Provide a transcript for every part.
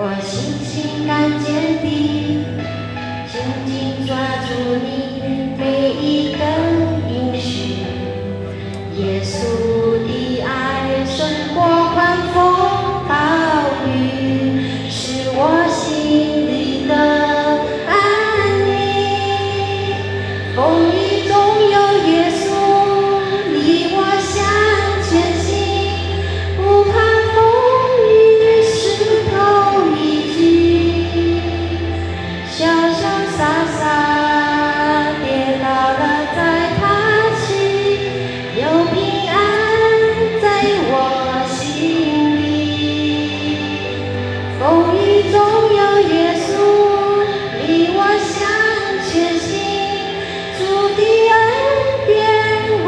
我信心刚坚定，紧紧抓住你每一个应许。耶稣的爱胜过狂风暴雨，是我心里的安宁。风雨中有耶稣，你我向前行，不怕风雨石头一击。 潇潇洒洒跌倒了再爬起，有平安在我心里。风雨中有耶稣，你我向前行，主的恩典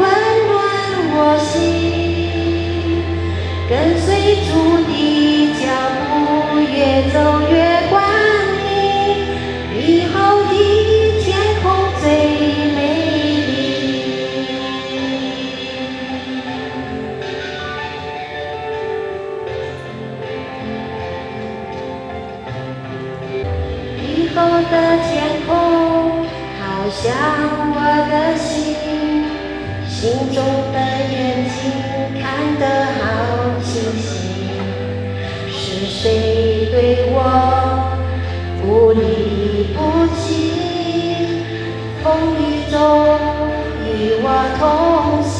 温暖我心。 跟随主的脚步，越走越光明，以后的天空最美丽。以后的天空 好像我的心，心中的眼睛看得好清晰。是谁对我不离不弃？风雨中与我同行。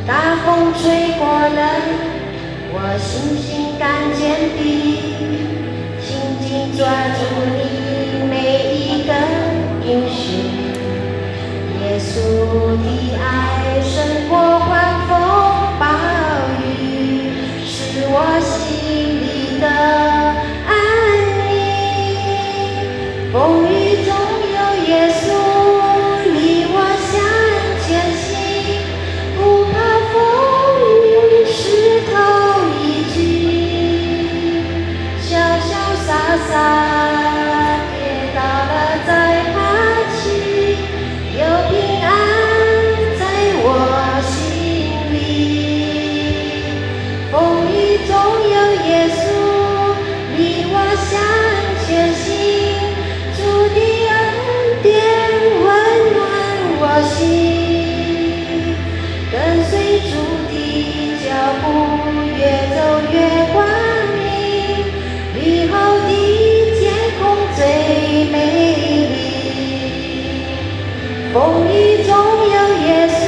大风吹过了， 我信心刚坚定，紧紧抓住你每一个应许。耶稣的爱胜过狂风暴雨，是我心里的安宁。风雨中有耶稣，你我向前行， 不怕风雨石头一击。潇潇洒洒跌倒了再爬起，有平安在我心里。风雨中有耶稣，你我向前行，主的恩典温暖我心。 跟随主的脚步，越走越光明，以后的天空最美丽。风雨中有耶稣，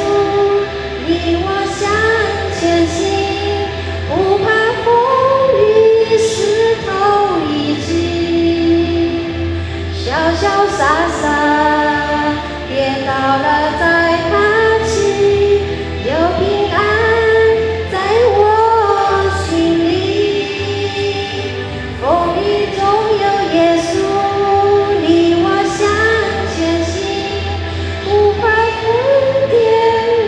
你我向前行，不怕风雨石头一击。潇潇洒洒 跌倒了再爬起，有平安在我心里。风雨中有耶稣，你我向前行，不怕风雨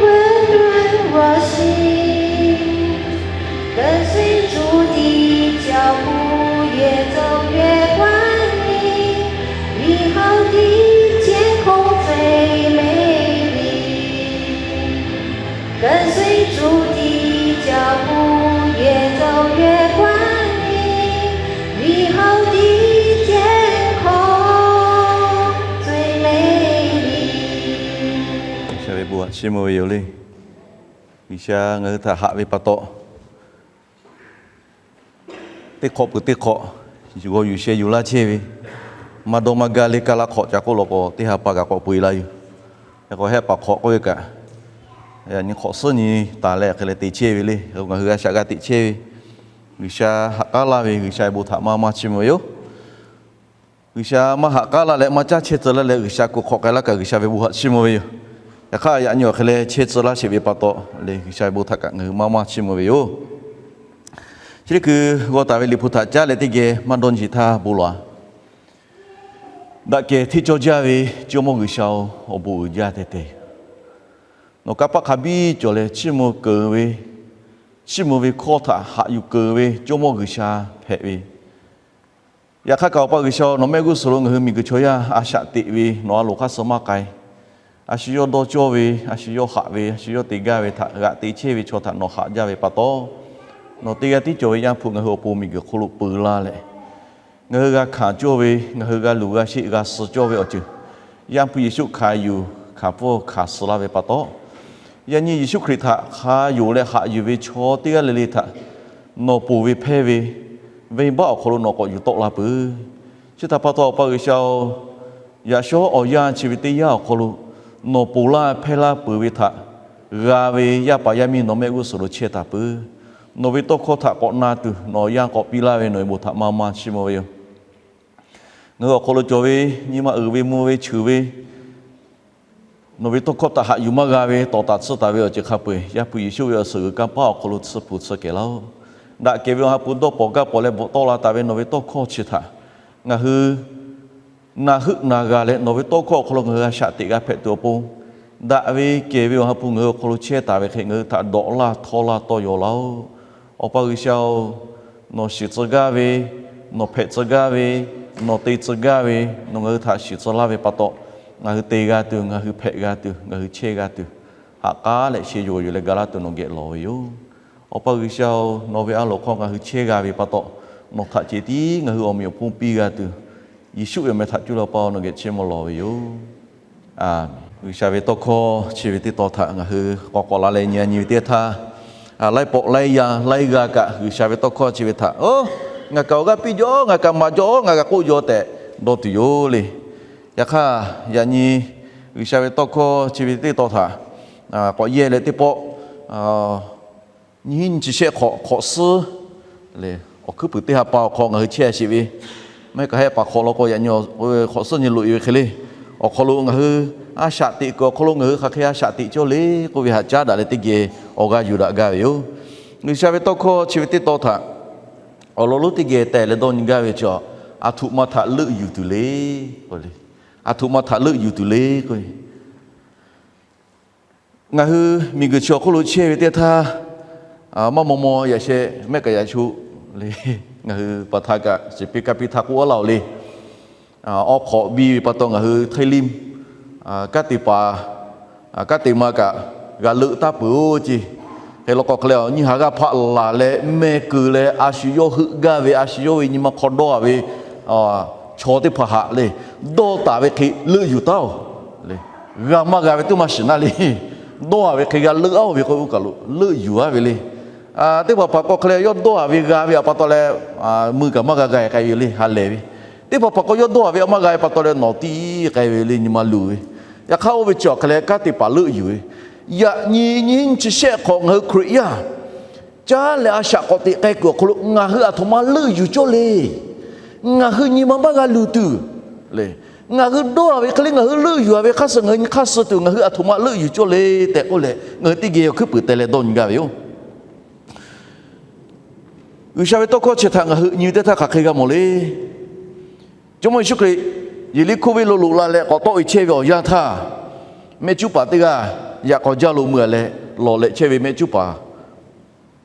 温暖我心。 跟随主的脚步，越走越光明，以后的天空最美丽。跟随主的脚步，越走越光明，以后的天空最美丽。 G'uiˬsha ve bon htaꞈ chiˇ mvuh ve yoˬ le. G'uiˬsha ngaˬ hui htaꞈ haꞈ ve pa taw, teˇ hk'awꞈ peuˬ teˇ hk'awꞈ g'aw yuˬ sheh yuˬ laˇ chehˇ ve, maˇ dawˇ maˇ gaˇ le kaˇ laˇ hk'awꞈ ca k'oˆ law k'o, teˇ ha pa kaꞈ k'awꞈ peu-eˬ la yoˬ. Yaꞈ k'aw hehˆ paˍ hk'awꞈ k'oˆ ve kaꞈ, yaꞈ nyi hk'awꞈ suhˉ nyi taˍ leh hk'e leh te chehˇ ve le. Ngaˬ hui a shaꞈ g'a teꞈ chehˇ ve, G'uiˬsha haꞈ k'aˉ laˇ ve G'uiˬsha ve bon htaꞈ maˇ maˇ chiˇ mvuh ve yoˬ. G'uiˬsha maˇ haꞈ k'aˉ laˇ leh maˇ caˇ chehˇ tcuh laˇ leh G'uiˬsha kuˬ hk'awꞈ k'ai laˇ kaꞈ G'uiˬsha ve bon htaꞈ chiˇ mvuh ve yoˬ. Yaꞈ hk'aˇ yaꞈ nyi awˬ hk'e leh chehˇ tcuh laˇ sheˍ ve pa taw leh G'uiˬsha ve bon htaꞈ kaꞈ ngaˬ hui maˇ maˇ chiˇ mvuh ve yoˬ. Chi teˇ hkui g'aw taˍ ve Liꞈ hpu htaꞈ caˉ leh teˇ geh maˇ dawˇ nyi sheˍ htaˇ bon lawˬ-a. Daꞈ kehˬ hteˇ cawˇ jaˇ ve Jawˇmawˇ G'uiˬsha-oˬ, awˬ bon uiˍ jaˇ teh te. Nawˬ kanˇ paˆ hk'a biˇ cawˬ leh chiˇ mvuh keunˍ ve, chiˇ mvuh ve hkawˇ htaꞈ haꞈ yuˬ keunˍ ve Jawˇmawˇ G'uiˬsha hpehꞈ ve. Yaꞈ hk'aˇ kaꞈ Awˬ pa G'uiˬsha-oˬ, nawˬ mehˆ g'uˇ suhˍ lo ngaˬ hui miˬguiˬ chaw yaˇ a shaꞈ teꞈ ve nawˬ a loˍ hk'aˇ suh maˇ k'ai. A shu yawˇ dawˇ cawˇ ve, a shu yawˇ haꞈ ve, a shu yawˇ te gaˇ ve htaꞈ g'aꞈ te chehˇ ve chaw htaꞈ nawˬ haꞈ jaˇ ve pa taw, Nawˬ teˇ g'aˇ tiˉ cawˬ ve Yaˇ hpu ngaˬ hui awˬ pon miˬguiˬ hk'oˆ lo peu laˇ leh, ngaˬ hui g'a hkanˍ cawˇ ve, ngaˬ hui g'a luˬ g'a sheˆ g'a suh cawˇ ve awˬ ceuˬ, Yaˇ hpu Yeˍsuˆ hkanˍ yuˬ hkanˍ pfuhˇ hkanˍ suh laˇ ve pa taw, yaꞈ nyi Yeˍsuˆ Hkriꞈ htaꞈ hk'a yonˍ leh haꞈ yuˬ ve chaw teˇ g'aˇ le le htaꞈ nawˬ ponˬ ve hpehˇ ve venˇbaˆ awˬ hk'aw lo nawˬ k'awꞈ yuˬ tawˆ la peuˬ. Chi htaꞈ pa taw, Awˬ pa G'uiˬsha-oˬ, yaꞈ shawˉ awˬ yanˇ chi ve teˇ yanˇ awˬ hk'aw lo nawˬ ponˬ laˇ hpehˇ laˇ peuˬ ve htaꞈ g'a ve yaˇ paˍ yaˇ miˇ nawˬ mehˆ g'uˇ suhˍ lo chehˇ taˍ peuˬ. Nawˬ ve tawˇ hkawˇ htaꞈ k'awꞈ na tuˬ nawˬ yanˇ k'awꞈ piˇ laˇ ve nawˬ ve bon htaꞈ maˇ maˇ chiˇ mvuh ve yoˬ. Ngaˬ hui awˬ hk'aw lo cawˬ ve nyi ma uiˍ ve mvuh ve cheuˬ ve nawˬ ve tawˇ hkawˇ htaꞈ haꞈ yuˬ maˇ g'a ve tawˍ taˍ tsuhˇ taˍ ve awˬ ceuˬ hk'a peu-eˬ, Yaˇ hpu Yeˍsuˆ ve awˬ suhˍ g'uiˬ kanˇ paˆ awˬ hk'aw lo tsuhˇ hpu tsuhˇ kehˬ laˇ-oˆ. Daꞈ kehˬ ve awˬ ha hpu dawˇ pawnˍ gaˇ pawnˍ leh bvuhꞈ tawˆ la taˍ ve nawˬ ve tawˇ hkawˇ chi htaꞈ ngaˬ hui na heuˆ na g'a leh nawˬ ve tawˇ hkawˇ awˬ hk'aw lo ngaˬ hui g'a shaꞈ teꞈ g'a hpehꞈ tuˬ awˬ pon, daꞈ ve kehˬ ve awˬ ha hpu ngaˬ hui awˬ hk'aw lo chehˇ taˍ ve hk'e ngaˬ hui htaꞈ dawꞈ laˇ htawˇ laˇ tawˇ yaw laˇ-oˆ. Awˬ pa G'uiˬsha-oˬ, nawˬ shiˍ tcuh gaˇ ve, nawˬ hpehꞈ tcuh gaˇ ve, nawˬ te tcuh gaˇ ve, nawˬ ngaˬ hui htaꞈ shiˍ tcuh laˇ ve pa taw, ngaˬ hui te g'a tuˬ, ngaˬ hui hpehꞈ g'a tuˬ, ngaˬ hui chehˇ g'a tuˬ, ha k'aˉ leh sheh yoˬ yoˬ leh ga laˇ tuˬ nawˬ geh lawˬ ve yoˬ. Awˬ pa G'uiˬsha-oˬ, nawˬ ve a loˍ hk'aw ngaˬ hui chehˇ g'a ve pa taw, nawˬ htaꞈ ceh tiˉ ngaˬ hui awˬ meꞈ awˬ hponˇ piˇ g'a tuˬ, Yeˍsuˆ ve awˬ meh htaꞈ cuˇ leh Awˬ pa nawˬ geh chiˇ mvuh lawˬ ve yoˬ. G'uiˬsha ve tawˇ hkawˇ chi ve teˇ tawn htaꞈ ngaˬ hui k'awꞈ k'awꞈ la leh nyi a nyi ve teˇ htaˇ, laiˉ pawˆ laiˉ yaˇ laiˉ g'aˇ kaꞈ G'uiˬsha ve tawˇ hkawˇ chi ve htaꞈ, Oˇ, ngaˬ kaꞈ awˬ g'aˇ piˇ jaw, ngaˬ kaꞈ maˍ jaw, ngaˬ kaꞈ k'oˆ jaw tehꞈ dawˇ tuˬ yoˬ le. Yaꞈ hk'aˇ, yaꞈ nyi G'uiˬsha ve tawˇ hkawˇ chi ve teˇ tawn htaꞈ k'awꞈ yehˇ leh teˇ pawˆ nyiˇ hinˉ nyiˇ chi shehˆ hk'awꞈ hk'awꞈ suhˉ le, awˬ hkuiˉ puiˍ teˇ ha pa awˬ hk'aw ngaˬ hui chehˇ sheˍ ve, mehˆ kaꞈ hehˆ paˍ hk'awꞈ law k'o yaꞈ nyi hk'awꞈ suhˉ nyi loꞈ e ve hk'e le, awˬ hk'aw lo ngaˬ hui a shaꞈ teꞈ kuiˬ awˬ hk'aw lo ngaˬ hui hk'aˬ hk'e a shaꞈ teꞈ cawˇ le k'oˆ ve htaꞈ caˉ daꞈ leh teˇ geh awˬ g'aˇ yuˬ daꞈ gaˇ ve yoˬ. G'uiˬsha ve tawˇ hkawˇ chi ve teˇ tawn htaꞈ awˬ lawn lonˉ teˇ geh teh leh dawˇ nyi gaˇ ve chi, aˬ htoꞈ ma htaꞈ leuˆ yuˬ tuˬ le k'o le. Aˬ htoꞈ ma htaꞈ leuˆ yuˬ tuˬ le k'o, ngaˬ hui miˬguiˬ chi awˬ hk'oˆ lo chehˇ ve teˇ htaˇ, maˇ maw maw yaꞈ sheh mehˆ kaꞈ yaꞈ shu le, ngaˬ hui paˍ htaꞈ kaꞈ shiˍ piˇ kaˇ piˇ htaˇ k'oˆ a laˇ-oˬ le. Awˬ hk'awꞈ biˇ ve pa taw ngaˬ hui hteˇ liˇ, kanˉ te paˍ, kanˉ te ma kaꞈ g'a leuˆ taˍ peuˬ-oˬ ce. Hk'e law k'o hk'e leh, nyi haˍ g'aˇ hpaˆ laˬ leh meh keu leh a shu yawˇ heuˆ gaˇ ve, a shu yawˇ ve nyi ma hk'aw dawˇ a ve chaw teˇ hpaˍ haꞈ le, dawˇ taˍ ve hk'e leuˆ yuˬ taˉ-oˬ le. G'a maˇ g'a ve tuˉ maˇ shiˍ naˇ le. Dawˇ a ve hk'e g'a leuˆ a-oˬ ve k'o, oˇ kaˬ lo leuˆ yuˬ a ve le. Teˇ hpaˍ hpaˍ k'o hk'e leh, yawˇ dawˇ a ve g'a ve pa taw leh, mui kaꞈ maˇ g'a g'a k'ai ve le, ha lehˬ ve. Teˇ hpaˍ hpaˍ k'o yawˇ dawˇ a ve maˇ g'a ve pa taw leh nawˬ tiˉ k'ai ve le, nyi ma luˬ ve. Yaꞈ hk'aˇ oˇ ve chi awˬ hk'e leh kanˉ te paˍ leuˆ yuˬ ve. Yaꞈ nyi nyiˇ chi shehˆ hk'awꞈ ngaˬ hui Hkriꞈ yaˇ caˉ leh a shaꞈ k'awꞈ teꞈ k'ai kuiˬ awˬ hk'aw lo ngaˬ hui aˬ htoꞈ ma leuˆ yuˬ cawˇ le. Ngaˬ hui nyi ma maˇ g'a luˬ tuˬ le. Ngaˬ hui dawˇ a ve hk'e le, ngaˬ hui leuˆ yuˬ a ve hk'aˇ suh ngaˬ hui nyi hk'aˇ suh tuˬ ngaˬ hui aˬ htoꞈ ma leuˆ yuˬ cawˇ le tehꞈ k'oˆ leh, ngaˬ hui teˇ geh awˬ hkuiˉ puiˍ teh leh dawˇ nyi gaˇ ve yoˬ. G'uiˬsha ve tawˇ hkawˇ chi htaꞈ ngaˬ hui nyi teˇ htaˇ hk'aˬ hk'e g'a mawˬ le. Jawˇmawˇ Yeˍsuˆ Hkriꞈ Yeˍriˆhkoˇ venˇ lo loꞈ la leh k'awꞈ tawˆ e chehˇ ve awˬ yanˇ htaˇ, mehˆ cuˉ paˍ teˇ g'aˇ yaꞈ k'aw jaˇ lo mui a leh lawˬ lehꞈ chehˇ ve mehˆ cuˉ paˍ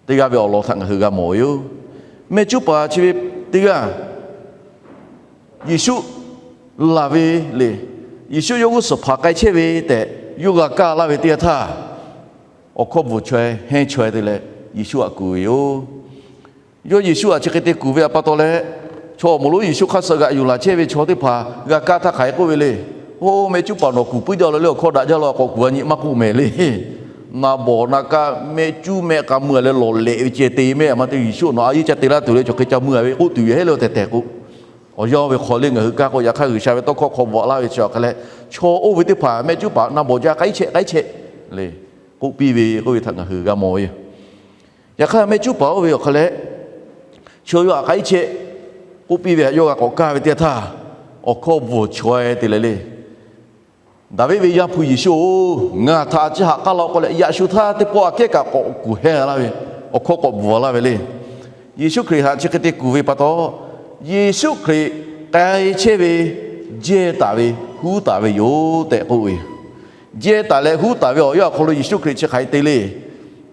teˇ g'aˇ ve awˬ lawn htaꞈ ngaˬ hui g'a mawˬ ve yoˬ. Mehˆ cuˉ paˍ chi ve teˇ g'aˇ Yeˍsuˆ laˬ ve le, Yeˍsuˆ yawˇ g'uˇ suhˍ hpanˍ k'ai chehˇ ve tehꞈ yawˇ g'a kaˇ laˇ ve teˇ yanˇ htaˇ, awˬ hkawˇ bvuhˬ chaweh hehnˇ chaweh te leh Yeˍsuˆ htaꞈ kuˬ ve yoˬ. Yawˇ Yeˍsuˆ htaꞈ chi hk'e te kuˬ ve pa taw leh, chaw awˬ moˍ lonˉ Yeˍsuˆ hk'aˇ suh g'aꞈ yuˬ laˬ chehˇ ve chaw teˇ hpaˍ g'a kaˇ htaˇ hk'aˬ hk'e k'oˆ ve le. Oˇ, mehˆ cuˉ paˍ nawˬ kuˬ puiˉ jaˇ la leh awˬ hkawˇ daꞈ jaˇ la, k'awꞈ kuˬ a nyi maˇ k'oˆ mehˍ le. Na bawˬ na kaˇ mehˆ cuˉ mehˆ k'a mui a leh lawˬ lehꞈ ve ceh te mehˆ a ma te Yeˍsuˆ nawˬ a yeˇ ca te laˇ tuˬ le, chaw hk'e ca mui a ve k'oˆ tuˬ ve heˆ le tehˬ tehˬ k'o, awˬ yanˇ ve hk'aw le ngaˬ hui kaˇ k'o, yaꞈ hk'aˇ G'uiˬsha ve tawˇ hkawˇ hk'aw bvuhꞈ laˇ ve chi awˬ hk'e leh, chaw oˇ ve teˇ hpaˍ mehˆ cuˉ paˍ na bawˬ jaˇ k'ai chehˇ k'ai chehˇ le k'oˆ piˇ ve k'oˆ ve htaꞈ ngaˬ hui g'a mawˬ ve yoˬ. Yaꞈ hk'aˇ mehˆ cuˉ paˍ oˇ ve awˬ hk'e leh, chaw yawˇ htaꞈ k'ai chehˇ k'oˆ piˇ ve htaꞈ yawˇ g'a k'awꞈ kaˇ ve teˇ yanˇ htaˇ, awˬ hkawˇ bvuhˬ chaweh te leh le. Daˍviˆ ve Yaˇ hpu Yeˍsuˆ-oˬ, ngaˬ htaꞈ a ciˉ haꞈ k'aˉ laˇ-oˆ k'oˆ leh, yaꞈ shu htaˇ teˇ pawˆ aꞈ kehˉ kaꞈ k'awꞈ kuˬ heh laˇ ve, awˬ hkawˇ k'awꞈ bvuhˬ laˇ ve le. Yeˍsuˆ Hkriꞈ htaꞈ chi hk'e te kuˬ ve pa taw, Yeˍsuˆ Hkriꞈ k'ai chehˇ ve jehˇ taˍ ve huˉ taˍ ve yoˬ tehꞈ k'oˆ ve yoˬ. Jehˇ taˍ leh huˉ taˍ ve awˬ yanˇ awˬ hk'aw lo Yeˍsuˆ Hkriꞈ chi hk'aˬ hk'e te le.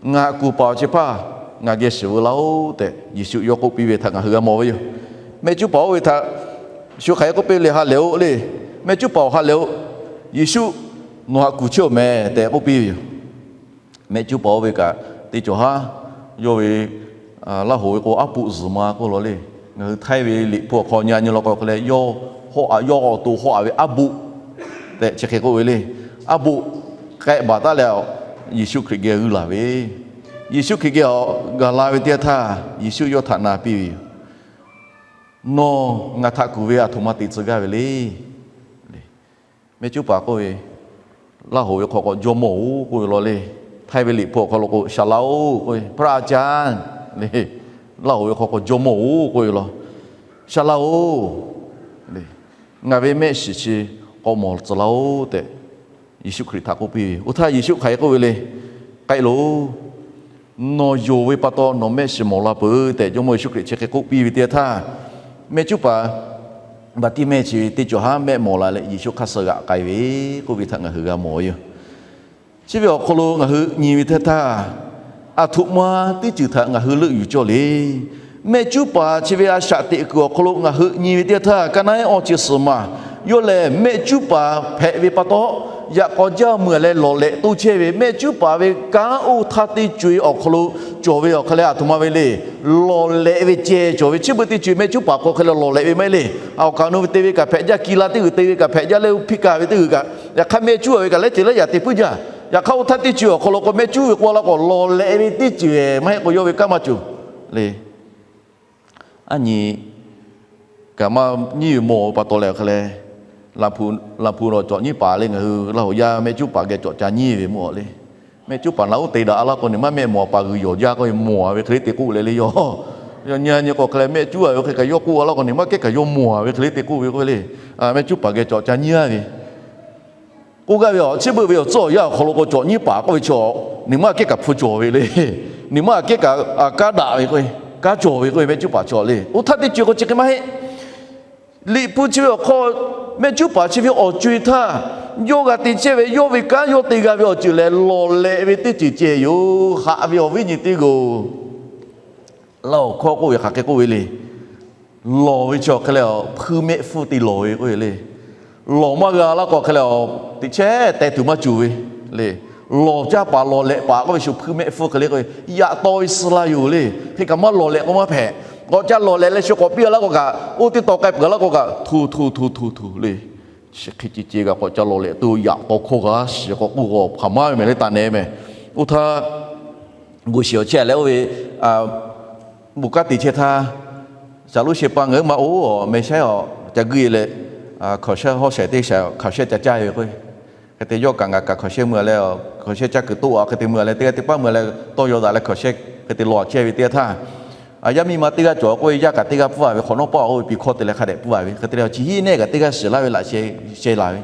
Ngaˬ kuˬ paˍ awˬ chi hpaˇ ngaˬ geh shiˍ veu laˇ-oˆ tehꞈ Yeˍsuˆ yawˇ k'oˆ piˇ ve htaꞈ ngaˬ hui g'a mawˬ ve yoˬ. Mehˆ cuˉ paˍ oˇ ve htaꞈ shu hk'aˬ hk'e k'oˆ piˇ le, ha lehˬ-oˆ le. Mehˆ cuˉ paˍ-oˬ, ha lehˬ-oˆ. Yeˍsuˆ nawˬ htaꞈ kuˬ chehˇ-oˬ mehˍ tehꞈ k'oˆ piˇ ve yoˬ. Mehˆ cuˉ paˍ oˇ ve kaꞈ teˇ cawˬ haˉ yawˇ ve Laˇ hoˍ ve k'o, aˉ poˆ zuhˬ ma k'oˆ law le. Ngaˬ hui Htaiˇ ve liꞈ hpu awˬ hk'aw nyi a nyi law k'o hk'e leh, yawˇ hawˉ a, yawˇ awˬ to hawˉ a ve aˉ boˆ tehꞈ chi hk'e k'oˆ ve le. Aˉ boˆ k'ehˆ baˬ taˉ leh, Yeˍsuˆ Hkriꞈ geh g'uiˇ laˬ ve. Yeˍsuˆ Hkriꞈ geh awˬ gaˬ la ve teˇ yanˇ htaˇ, Yeˍsuˆ yawˇ htaꞈ na piˇ ve yoˬ. Nawˬ ngaˬ htaꞈ kuˬ ve aˬ htoꞈ ma te tcuh gaˇ ve le. Mehˆ cuˉ paˍ k'oˆ ve, Laˇ hoˍ ve hk'aw k'o, Jawˇ mawˇ-oˬ k'oˆ ve law le. Htaiˇ ve liꞈ hpu awˬ hk'aw lo k'o, ศาลา oˬ k'oˆ ve, พระอาจารย์ le. Laˇ hoˍ ve hk'aw k'o, Jawˇ mawˇ-oˬ k'oˆ ve law, ศาลา oˬ, ngaˬ ve mehˆ shiˍ chi k'awꞈ mawˬ tcuh laˇ-oˆ tehꞈ, Yeˍsuˆ Hkriꞈ htaꞈ k'oˆ piˇ ve. Oˇ htaˇ Yeˍsuˆ hk'aˬ hk'e k'oˆ ve le. K'ai loˬ. Nawˬ yonˍ ve pa taw nawˬ mehˆ shiˍ mawˬ la peuˬ tehꞈ, Jawˇ mawˇ Yeˍsuˆ Hkriꞈ chi hk'e k'oˆ piˇ ve teˇ yanˇ htaˇ, mehˆ cuˉ paˍ Baˍtiˆmehˇ chi ve teˇ cawˬ haˉ mehˆ mawˬ la leh, Yeˍsuˆ hk'aˇ suh g'aꞈ k'ai ve k'oˆ ve htaꞈ ngaˬ hui g'a mawˬ ve yoˬ. Chi ve awˬ hk'aw lo ngaˬ hui nyi ve teˇ htaˇ, aˬ htoꞈ ma teˇ ceuˬ htaꞈ ngaˬ hui leuˆ yuˬ cawˇ le. Mehˆ cuˉ paˍ chi ve a shaꞈ teꞈ kuiˬ awˬ hk'aw lo ngaˬ hui nyi ve teˇ yanˇ htaˇ, ka naˉ ehˉ awˬ ceuˬ suhˍ maˬ yawˇ lehˬ mehˆ cuˉ paˍ hpehꞈ ve pa taw, yaꞈ k'aw jaˇ meuˬ leh lawˬ lehꞈ toˇ chehˇ ve mehˆ cuˉ paˍ ve kanˉ oˇ htaˇ teˇ co-e awˬ hk'aw lo cawˬ ve awˬ hk'a leh aˬ htoꞈ ma ve le. Lawˬ lehꞈ ve ceh cawˬ ve. Chi beuꞈ teˇ co-e mehˆ cuˉ paˍ hk'aw hk'e leh lawˬ lehꞈ ve maˇ heˆ le. Awˬ kaˍ awˬ nu ve te ve kaꞈ hpehꞈ jaˇ, kiˇ la teˇ g'uiˬ te ve kaꞈ hpehꞈ jaˇ leh, oˇ hpiˇ kaˍ ve teˇ g'uiˬ kaꞈ, yaꞈ hk'aˇ mehˆ cuˉ ve kaꞈ lehˉ ceuˬ lehˉ yaꞈ te puiˉ jaˇ. Yaꞈ hk'aˇ oˇ htaˇ teˇ co-e awˬ hk'aw lo k'o, mehˆ cuˉ ve k'oˆ laˇ k'o, lawˬ lehꞈ ve teˇ ceuˬ maˇ heˆ k'o, yawˇ ve kanˉ maˇ cawˬ le. Aˉ nyi kaꞈ maˇ nyiˇ ve mawˬ pa taw leh awˬ hk'a leh, laˬ hpu laˬ cawꞈ nyiˇ paˍ le. Ngaˬ hui Laˇ hoˍ yaˇ mehˆ cuˉ paˍ geh cawꞈ ca nyiˇ ve mawˬ le. Mehˆ cuˉ paˍ naꞈ uˉ te daꞈ laˇ k'o, neˬ maˇ mehˆ mawˬ paˍ g'uiˬ yawˬ jaˇ k'oˆ ve mawˬ ve hk'e le te k'oˆ leh le yawˇ. Yawˇ nyi nyi k'o hk'a leh mehˆ cuˉ a ve hk'e kaꞈ yawˇ k'oˆ laˇ k'o, neˬ maˇ kehˉ kaꞈ yawˇ mawˬ ve hk'e le te k'oˆ ve k'oˆ ve le. Mehˆ cuˉ paˍ geh cawꞈ ca nyiˇ a ve k'oˆ gaˇ ve, chi beuꞈ ve awˬ tcuhˉ awˬ yanˇ awˬ hk'aw lo k'o, cawꞈ nyiˇ paˍ k'oˆ ve chaw, neˬ maˇ kehˉ kaꞈ hpu cawˬ ve le. Neˬ maˇ kehˉ kaꞈ kanˉ daꞈ ve k'o, kanˉ cawˬ ve k'oˆ ve mehˆ cuˉ paˍ chaw le. Oˇ htaˇ teˇ co-e k'o chi hk'e maˇ heˆ. Liꞈ hpu chi ve awˬ hk'aw mehˆ cuˉ paˍ chi ve awˬ co-e htaˇ, yawˇ g'a te chehˇ ve yawˇ ve kanˉ yawˇ te g'a ve awˬ ceuˬ lehˬ, lawˬ lehꞈ ve teˇ ceuˬ ceh yoˬ. Haꞈ ve awˬ viˉ nyi teˇ g'aˇ-oˬ, Laˇ hoˍ hkawˇ k'oˆ ve hk'aˬ hk'e k'oˆ ve le. Lawˬ ve chi awˬ hk'e leh, hpuiˇ mehˆ hpfuhˇ te lawˬ ve k'oˆ ve le. Lawˬ maˇ g'a laˇ k'o hk'e leh, teꞈ chehˇ teh tuˬ maˇ cawˬ ve le. Lawˬ caˇ paˍ lawˬ lehꞈ paˍ k'oˆ ve shu hpuiˇ mehˆ hpfuhˇ hk'e le k'oˆ ve, yaꞈ taw ve suh la yoˬ le. Hk'e kaꞈ maˇ lawˬ lehꞈ k'o maˇ hpehꞈ. K'awꞈ ca lawˬ lehꞈ leh shu k'awꞈ piˇ laˇ k'o kaꞈ, oˇ teˇ taw k'ai peuˬ laˇ k'o kaꞈ, htu htu htu htu htu le. Chi hk'e ce ce kaꞈ k'awꞈ ca lawˬ lehꞈ tuˬ yaꞈ taw hkawˇ g'a shiˍ k'awꞈ k'oˆ k'o, hpaˍ maˇ ve mehˍ le taˍ nehˍ mehˍ. Oˇ htaˇ, g'uˬ shiˍ awˬ chehˇ leh oˇ ve bon kanˉ te chehˇ htaˇ, shaˍ loˉ sheh pa ngaˬ hui ma oˇ meh shaiˉ awˬ ca guˇ e leh, hkaoˍ shehˆ hawˉ shaiˍ teˇ shaˍ hkaoˍ shehˆ ca caˇ ve k'o, hk'e te yawˇ kaꞈ ngaˬ kaꞈ hkaoˍ shehˆ meuˇ leh, hkaoˍ shehˆ caˇ kuiˬ toˆ a hk'e te meuˇ leh, teˇ g'aˇ teˇ paˉ meuˇ leh tawˇ yaw daꞈ leh hkaoˍ shehˆ hk'e te lawˬ chehˇ ve teˇ yanˇ htaˇ, yaˇ miˇ ma teˇ g'aˇ cawˬ k'oˆ ve, yaˇ kaꞈ teˇ g'aˇ pfuhˇ a ve, hk'awꞈ nawˉ pawˆ a k'oˆ ve, piˍ hkawˇ te leh hk'a dehꞈ pfuhˇ a ve. Hk'e te leh chi hiˆ nehˇ kaꞈ teˇ g'aˇ shiˍ laˇ ve laꞈ sheh laˬ ve.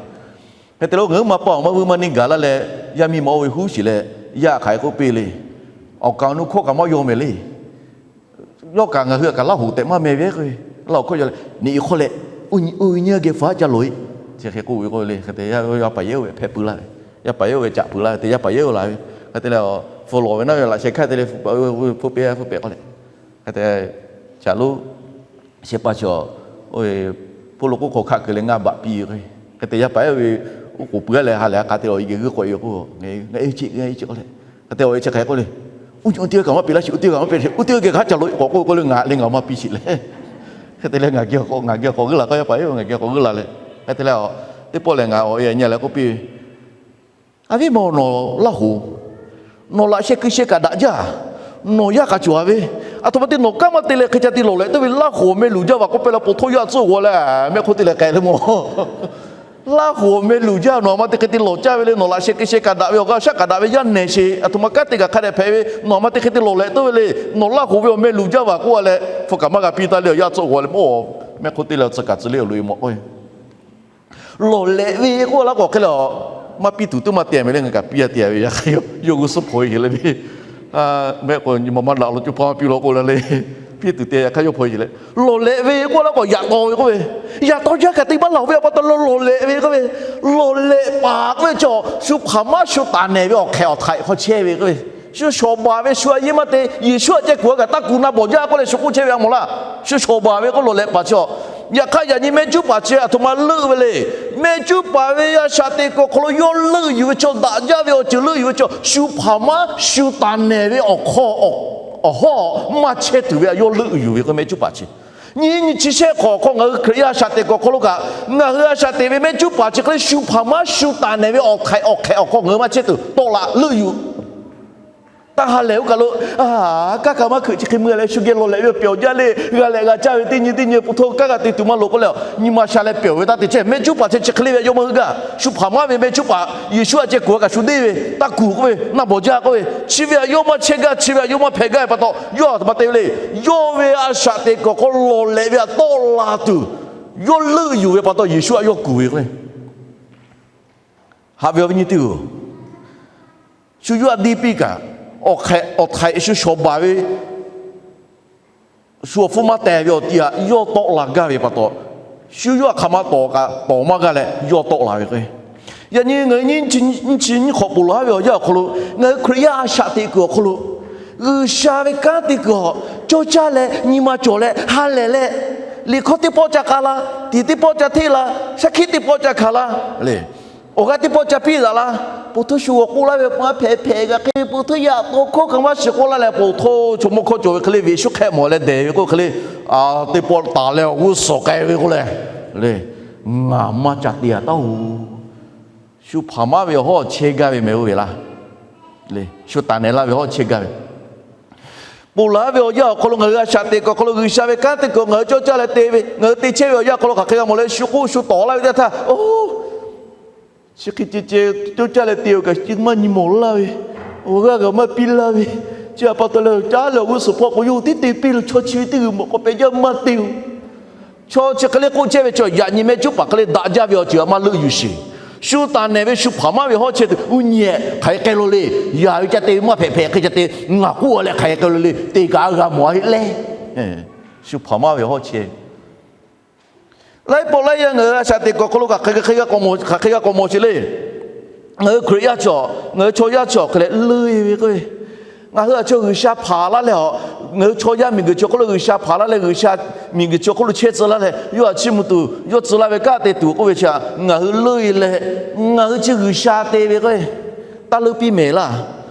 Hk'e te leh ngaˬ hui ma pa awˬ maˇ vuiˇ maˇ neˇ gaˬ laˇ leh, yaˇ miˇ ma oˇ ve huˉ shiˍ leh, yaˇ hk'aˬ hk'e k'oˆ piˇ le. Awˬ kaˍ awˬ nu hkawˇ kaꞈ maˇ yaw mehˍ le. Yawˇ kaꞈ ngaˬ hui kaꞈ Laˇ hoˍ tehꞈ maˇ meh ve k'o, Laˇ hoˍ hkawˇ yaw leh, neꞈ e hk'aw leh, oˇ nyi nyiˇ geh hpu haˉ ca loꞈ e, chi hk'e k'oˆ ve k'oˆ le. Hk'e te yaˇ paˍ yehˉ oˇ ve hpehꞈ pui laˇ ve, yaˇ paˍ yehˉ oˇ ve caꞈ pui laˇ ve, te yaˇ paˍ yehˉ oˇ laˬ ve. Hk'e te leh, hpu lawˬ ve naˉ ve laꞈ sheh hk'aˇ te leh, hpu pehˍ hpu pehˍ k'oˆ leh, hk'e te, shaˍ loˉ sheh pa chaw, oˇ ve, hpu lo k'oˆ hk'aw hkaˆ keu leh ngaˇ baꞈ piˇ ve k'o, hk'e te yaˇ paˍ yehˉ oˇ ve, oˇ k'oˍ pui a leh ha lehˬ a k'a te lawˬ e geh g'uiˇ k'awꞈ e ve k'o, ngaˬ e chi ngaˬ e chi k'oˆ leh, hk'e te awˬ e chi hk'aˬ hk'e k'oˆ le. Oˇ nyi oˇ teˇ g'aˇ kaꞈ maˇ piˇ laˇ sheˍ, oˇ teˇ g'aˇ kaꞈ maˇ piˇ sheˍ, oˇ teˇ g'aˇ geh hk'a ca loꞈ e k'awꞈ k'oˆ k'oˆ le, ngaˬ leh ngaˬ maˇ piˇ sheˍ leh. Hk'e te leh ngaˬ geh k'awꞈ, ngaˬ geh k'awꞈ g'uiˇ laˬ k'o, yaˇ paˍ yehˉ ngaˬ geh k'awꞈ g'uiˇ laˬ leh, hk'e te leh, teˇ pawˆ lehˬ ngaˬ awˬ e nyi leh k'oˆ piˇ ve, A viˉ mawˬ nawˬ Laˇ hoˍ, nawˬ laꞈ sheh keu sheh kaꞈ daꞈ jaˇ, nawˬ yaˇ kaꞈ cawˬ a ve, aˬ htoꞈ ma te nawˬ kanˉ maˇ te leh hk'e ca te lawˬ lehꞈ tuˬ ve Laˇ hoˍ awˬ meh luˬ jaˇ vaˬ k'oˆ pehˇ la, po htoˇ yaˇ tcuhˆ g'aw leh mehˆ hk'oˆ te leh k'ai le mawˬ. Laˇ hoˍ awˬ meh luˬ jaˇ, nawˬ aˬ ma te hk'e te lawˬ caˇ ve le, nawˬ laꞈ sheh keu sheh kaꞈ daꞈ ve, awˬ g'a shaˉ kaꞈ daꞈ ve yaˇ nehˬ sheˍ, aˬ htoꞈ ma kanˉ te kaꞈ hk'a dehꞈ hpehꞈ ve, nawˬ aˬ ma te hk'e te lawˬ lehꞈ tuˬ ve le, nawˬ Laˇ hoˍ ve awˬ meh luˬ jaˇ vaˬ k'oˆ a leh, hpu kaꞈ maˇ g'a piˇ taˇ le, awˬ yaˇ tcuhˆ g'aw leh mawˬ, mehˆ hk'oˆ te leh tcuh kaꞈ tcuh le awˬ loꞈ e mawˬ k'o Lawˬ lehꞈ ve k'oˆ laˇ k'o hk'e leh, maˇ piˇ tuˬ tuˉ maˇ te mehˍ le, ngaˬ kaꞈ piˇ a te ve, yawˇ g'uˇ suhˉ hpaw e le ve. Mehˆ k'o nyi ma maˇ daꞈ lo cuˇ hpaˇ maˇ piˇ lo k'oˆ la le. Piˇ tuˬ te yaꞈ hk'aˇ yawˇ hpaw e leh, lawˬ lehꞈ ve k'oˆ laˇ k'o yaꞈ taw ve k'oˆ ve, yaꞈ taw jaˇ kaꞈ te maˇ laˬ ve awˬ pa taw lo lawˬ lehꞈ ve k'oˆ ve, lawˬ lehꞈ paˍ k'oˆ ve chaw shu hpaˍ maˇ shu taˍ nehˬ ve awˬ hk'ehꞈ awˬ htaiꞈ hk'aw chehˇ ve k'oˆ ve, shu shawˍ baˬ ve shu a yeˇ maˇ te, Yeˍsuˆ htaꞈ ceh kuˬ a kaꞈ taˇ kuˬ na bawˬ jaˇ k'oˆ leh shu k'oˆ chehˇ ve a mawˬ laˇ. Shu shawˍ baˬ ve k'oˆ lawˬ lehꞈ paˍ chi a. Yaꞈ hk'aˇ yaꞈ nyi mehˆ cuˉ paˍ chi aˬ htoꞈ ma leuˆ ve le. Mehˆ cuˉ paˍ ve a shaꞈ teꞈ kuiˬ awˬ hk'aw lo yawˇ leuˆ yuˬ ve chaw, daꞈ jaˇ ve awˬ ceuˬ leuˆ yuˬ ve chaw, shu hpaˍ maˇ shu taˍ nehˬ ve awˬ hk'aw awˬ awˬ hawˉ maˇ chehˇ tuˬ ve htaꞈ yawˇ leuˆ yuˬ ve k'o, mehˆ cuˉ paˍ chi. Nyiˇ nyi chi shehˆ hk'awꞈ hk'aw ngaˬ hui Hkriꞈ yaˇ a shaꞈ teꞈ kuiˬ awˬ hk'aw lo kaꞈ, ngaˬ hui a shaꞈ teꞈ ve mehˆ cuˉ paˍ chi hk'e le shu hpaˍ maˇ shu taˍ nehˬ ve awˬ htaiꞈ awˬ hk'ehꞈ awˬ hk'aw ngaˬ hui maˇ chehˇ tuˬ tawˆ la leuˆ yuˬ. Taˇ ha lehˬ oˇ kaˬ lo, a, kanˉ kaꞈ maˇ hkeuꞈ chi hk'e mui leh shu geh lawˬ lehꞈ ve awˬ pyawˬ jaˇ le, g'a lehꞈ g'a caˇ ve teˇ nyi teˇ nyi pu htaˇ kanˉ g'a te tuˬ maˇ loˍ k'oˆ leh, nyi ma sha leh pyawˬ ve taˇ te chehˇ. Mehˆ cuˉ paˍ chi chi hk'e le ve htaꞈ yawˇ maˇ heuˆ gaˇ. Shu hpaˍ maˇ ve mehˆ cuˉ paˍ Yeˍsuˆ htaꞈ ceh kuˬ a kaꞈ shu deˇ ve, taˇ kuˬ k'oˆ ve, naˆ bawˬ jaˇ k'oˆ ve, chi ve htaꞈ yawˇ maˇ chehˇ gaˇ, chi ve htaꞈ yawˇ maˇ hpehꞈ gaˇ ve pa taw, yawˇ a htoꞈ ma te ve le. Yawˇ ve a shaꞈ teꞈ kuiˬ awˬ hk'aw lawˬ lehꞈ ve htaꞈ tawˆ la tuˬ yawˇ leuˆ yuˬ ve pa taw, Yeˍsuˆ htaꞈ yawˇ kuˬ ve k'o le. Haꞈ ve awˬ viˉ nyi teˇ-oˬ, shu yawˇ htaꞈ deˇ piˇ kaꞈ, awˬ htaiꞈ shu shawˍ baˬ ve, shu awˬ hpfuhˇ maˇ teh ve awˬ ti htaꞈ yawˇ tawˆ la gaˇ ve pa taw, shu yawˇ htaꞈ hk'aˬ ma tawˍ kaꞈ tawˍ maˇ g'aˇ leh yawˇ tawˆ la ve k'o, yaꞈ nyi ngaˬ hui nyiˇ chi nyiˇ hk'awꞈ ponˬ laˬ ve awˬ yanˇ awˬ hk'aw lo, ngaˬ hui Hkriꞈ yaˇ a shaꞈ teꞈ kuiˬ awˬ hk'aw lo G'uiˬsha ve kanˉ te kuiˬ awˬ cawˇ caˇ leh nyi ma cawˬ leh ha lehˬ leh, liꞈ hkawˇ teˇ pawˆ ca k'a la, tiˍ teˇ pawˆ ca hteˇ la, shaˉ hkiˆ teˇ pawˆ ca hkanˍ la, awˬ g'aˇ teˇ pawˆ ca piˇ daꞈ la, po htoˇ shu g'awˬ k'oˆ laˇ ve maˇ hpehꞈ hpehꞈ kaꞈ hk'e, po htoˇ yaꞈ to hkawˇ kaꞈ maˇ shiˍ k'oˆ laˇ leh, po htoˇ chaw mawˇ hkawˇ cawˬ ve hk'e le, ve shuˉ hk'ehˆ mawˬ leh dehˬ ve k'oˆ hk'e le, teˇ pawˆ taˍ leh awˬ g'uˇ suhˍ k'ai ve k'oˆ leh, ngaˬ maˇ ca te-a taˇ-oˬ. Shu hpaˍ maˇ ve awˬ hawˉ chehˇ gaˇ ve mehˍ oˇ ve laˇ. Shu taˍ nehˬ laˇ ve hawˉ chehˇ gaˇ ve. Ponˬ laˬ ve awˬ yanˇ awˬ hk'aw lo ngaˬ hui a shaꞈ teꞈ kuiˬ awˬ hk'aw lo G'uiˬsha ve kanˉ te kuiˬ ngaˬ hui cawˇ caˇ leh te ve, ngaˬ hui te chehˇ ve awˬ yanˇ awˬ hk'aw lo hk'aˬ hk'e g'a mawˬ leh shu k'oˆ shu tawˍ laˇ ve teˇ htaˇ, oˇ, chi hk'e ceh ceh cawˇ caˇ leh te-oˬ kaꞈ chi maˇ nyi mawˬ laˇ ve, awˬ g'aˇ g'aꞈ maˇ piˇ laˇ ve, chi htaꞈ pa taw leh caˉ leh awˬ g'uˇ suhˍ hpawˇ k'o yawˇ hui tiˉ te piˇ lo chaw chi ve teˇ g'uiˬ mawˬ k'awꞈ pehꞈ jaˇ maˇ te-oˬ. Chaw chi hk'e le k'oˆ chehˇ ve chaw yaꞈ nyi mehˆ cuˉ paˍ hk'e le daꞈ jaˇ ve awˬ ceuˬ htaꞈ maˇ leuˆ yuˬ sheˍ. Shu taˍ nehˬ ve shu hpaˍ maˇ ve hawˉ chehˇ tuˬ uˉ nyi-ehˍ hk'aˬ hk'e k'ai lo le. Yaˍ ve ca te ve maˇ hpehꞈ hpehꞈ hk'e ca te, ngaˬ k'oˆ-a leh hk'aˬ hk'e k'ai lo le te kaꞈ a g'a mawˬ-a heˆ leh, shu hpaˍ maˇ ve hawˉ chehˇ ve laiˉ pawˆ laiˉ yanˇ ngaˬ hui a shaꞈ teꞈ kuiˬ awˬ hk'aw lo hk'aˬ hk'e g'a k'awꞈ mawˬ sheˍ le. Ngaˬ hui Hkriꞈ yaˇ chi, ngaˬ hui chaw yaˇ chi awˬ hk'e leh leuˆ-e ve k'o, ngaˬ hui a chaw G'uiˬsha hpaˍ laˇ leh a, ngaˬ hui chaw yaˇ miˬguiˬ chi awˬ hk'oˆ lo G'uiˬsha hpaˍ laˇ leh G'uiˬsha miˬguiˬ chi awˬ hk'oˆ lo chehˇ tcuh laˇ leh yawˇ htaꞈ chiˇ mvuh tuˬ yawˇ tcuh laˇ ve kanˉ te tuˬ k'oˆ ve chi htaꞈ ngaˬ hui leuˆ-e leh, ngaˬ hui chi G'uiˬsha te ve k'o, taˇ leuˆ piˇ mehˍ laˇ.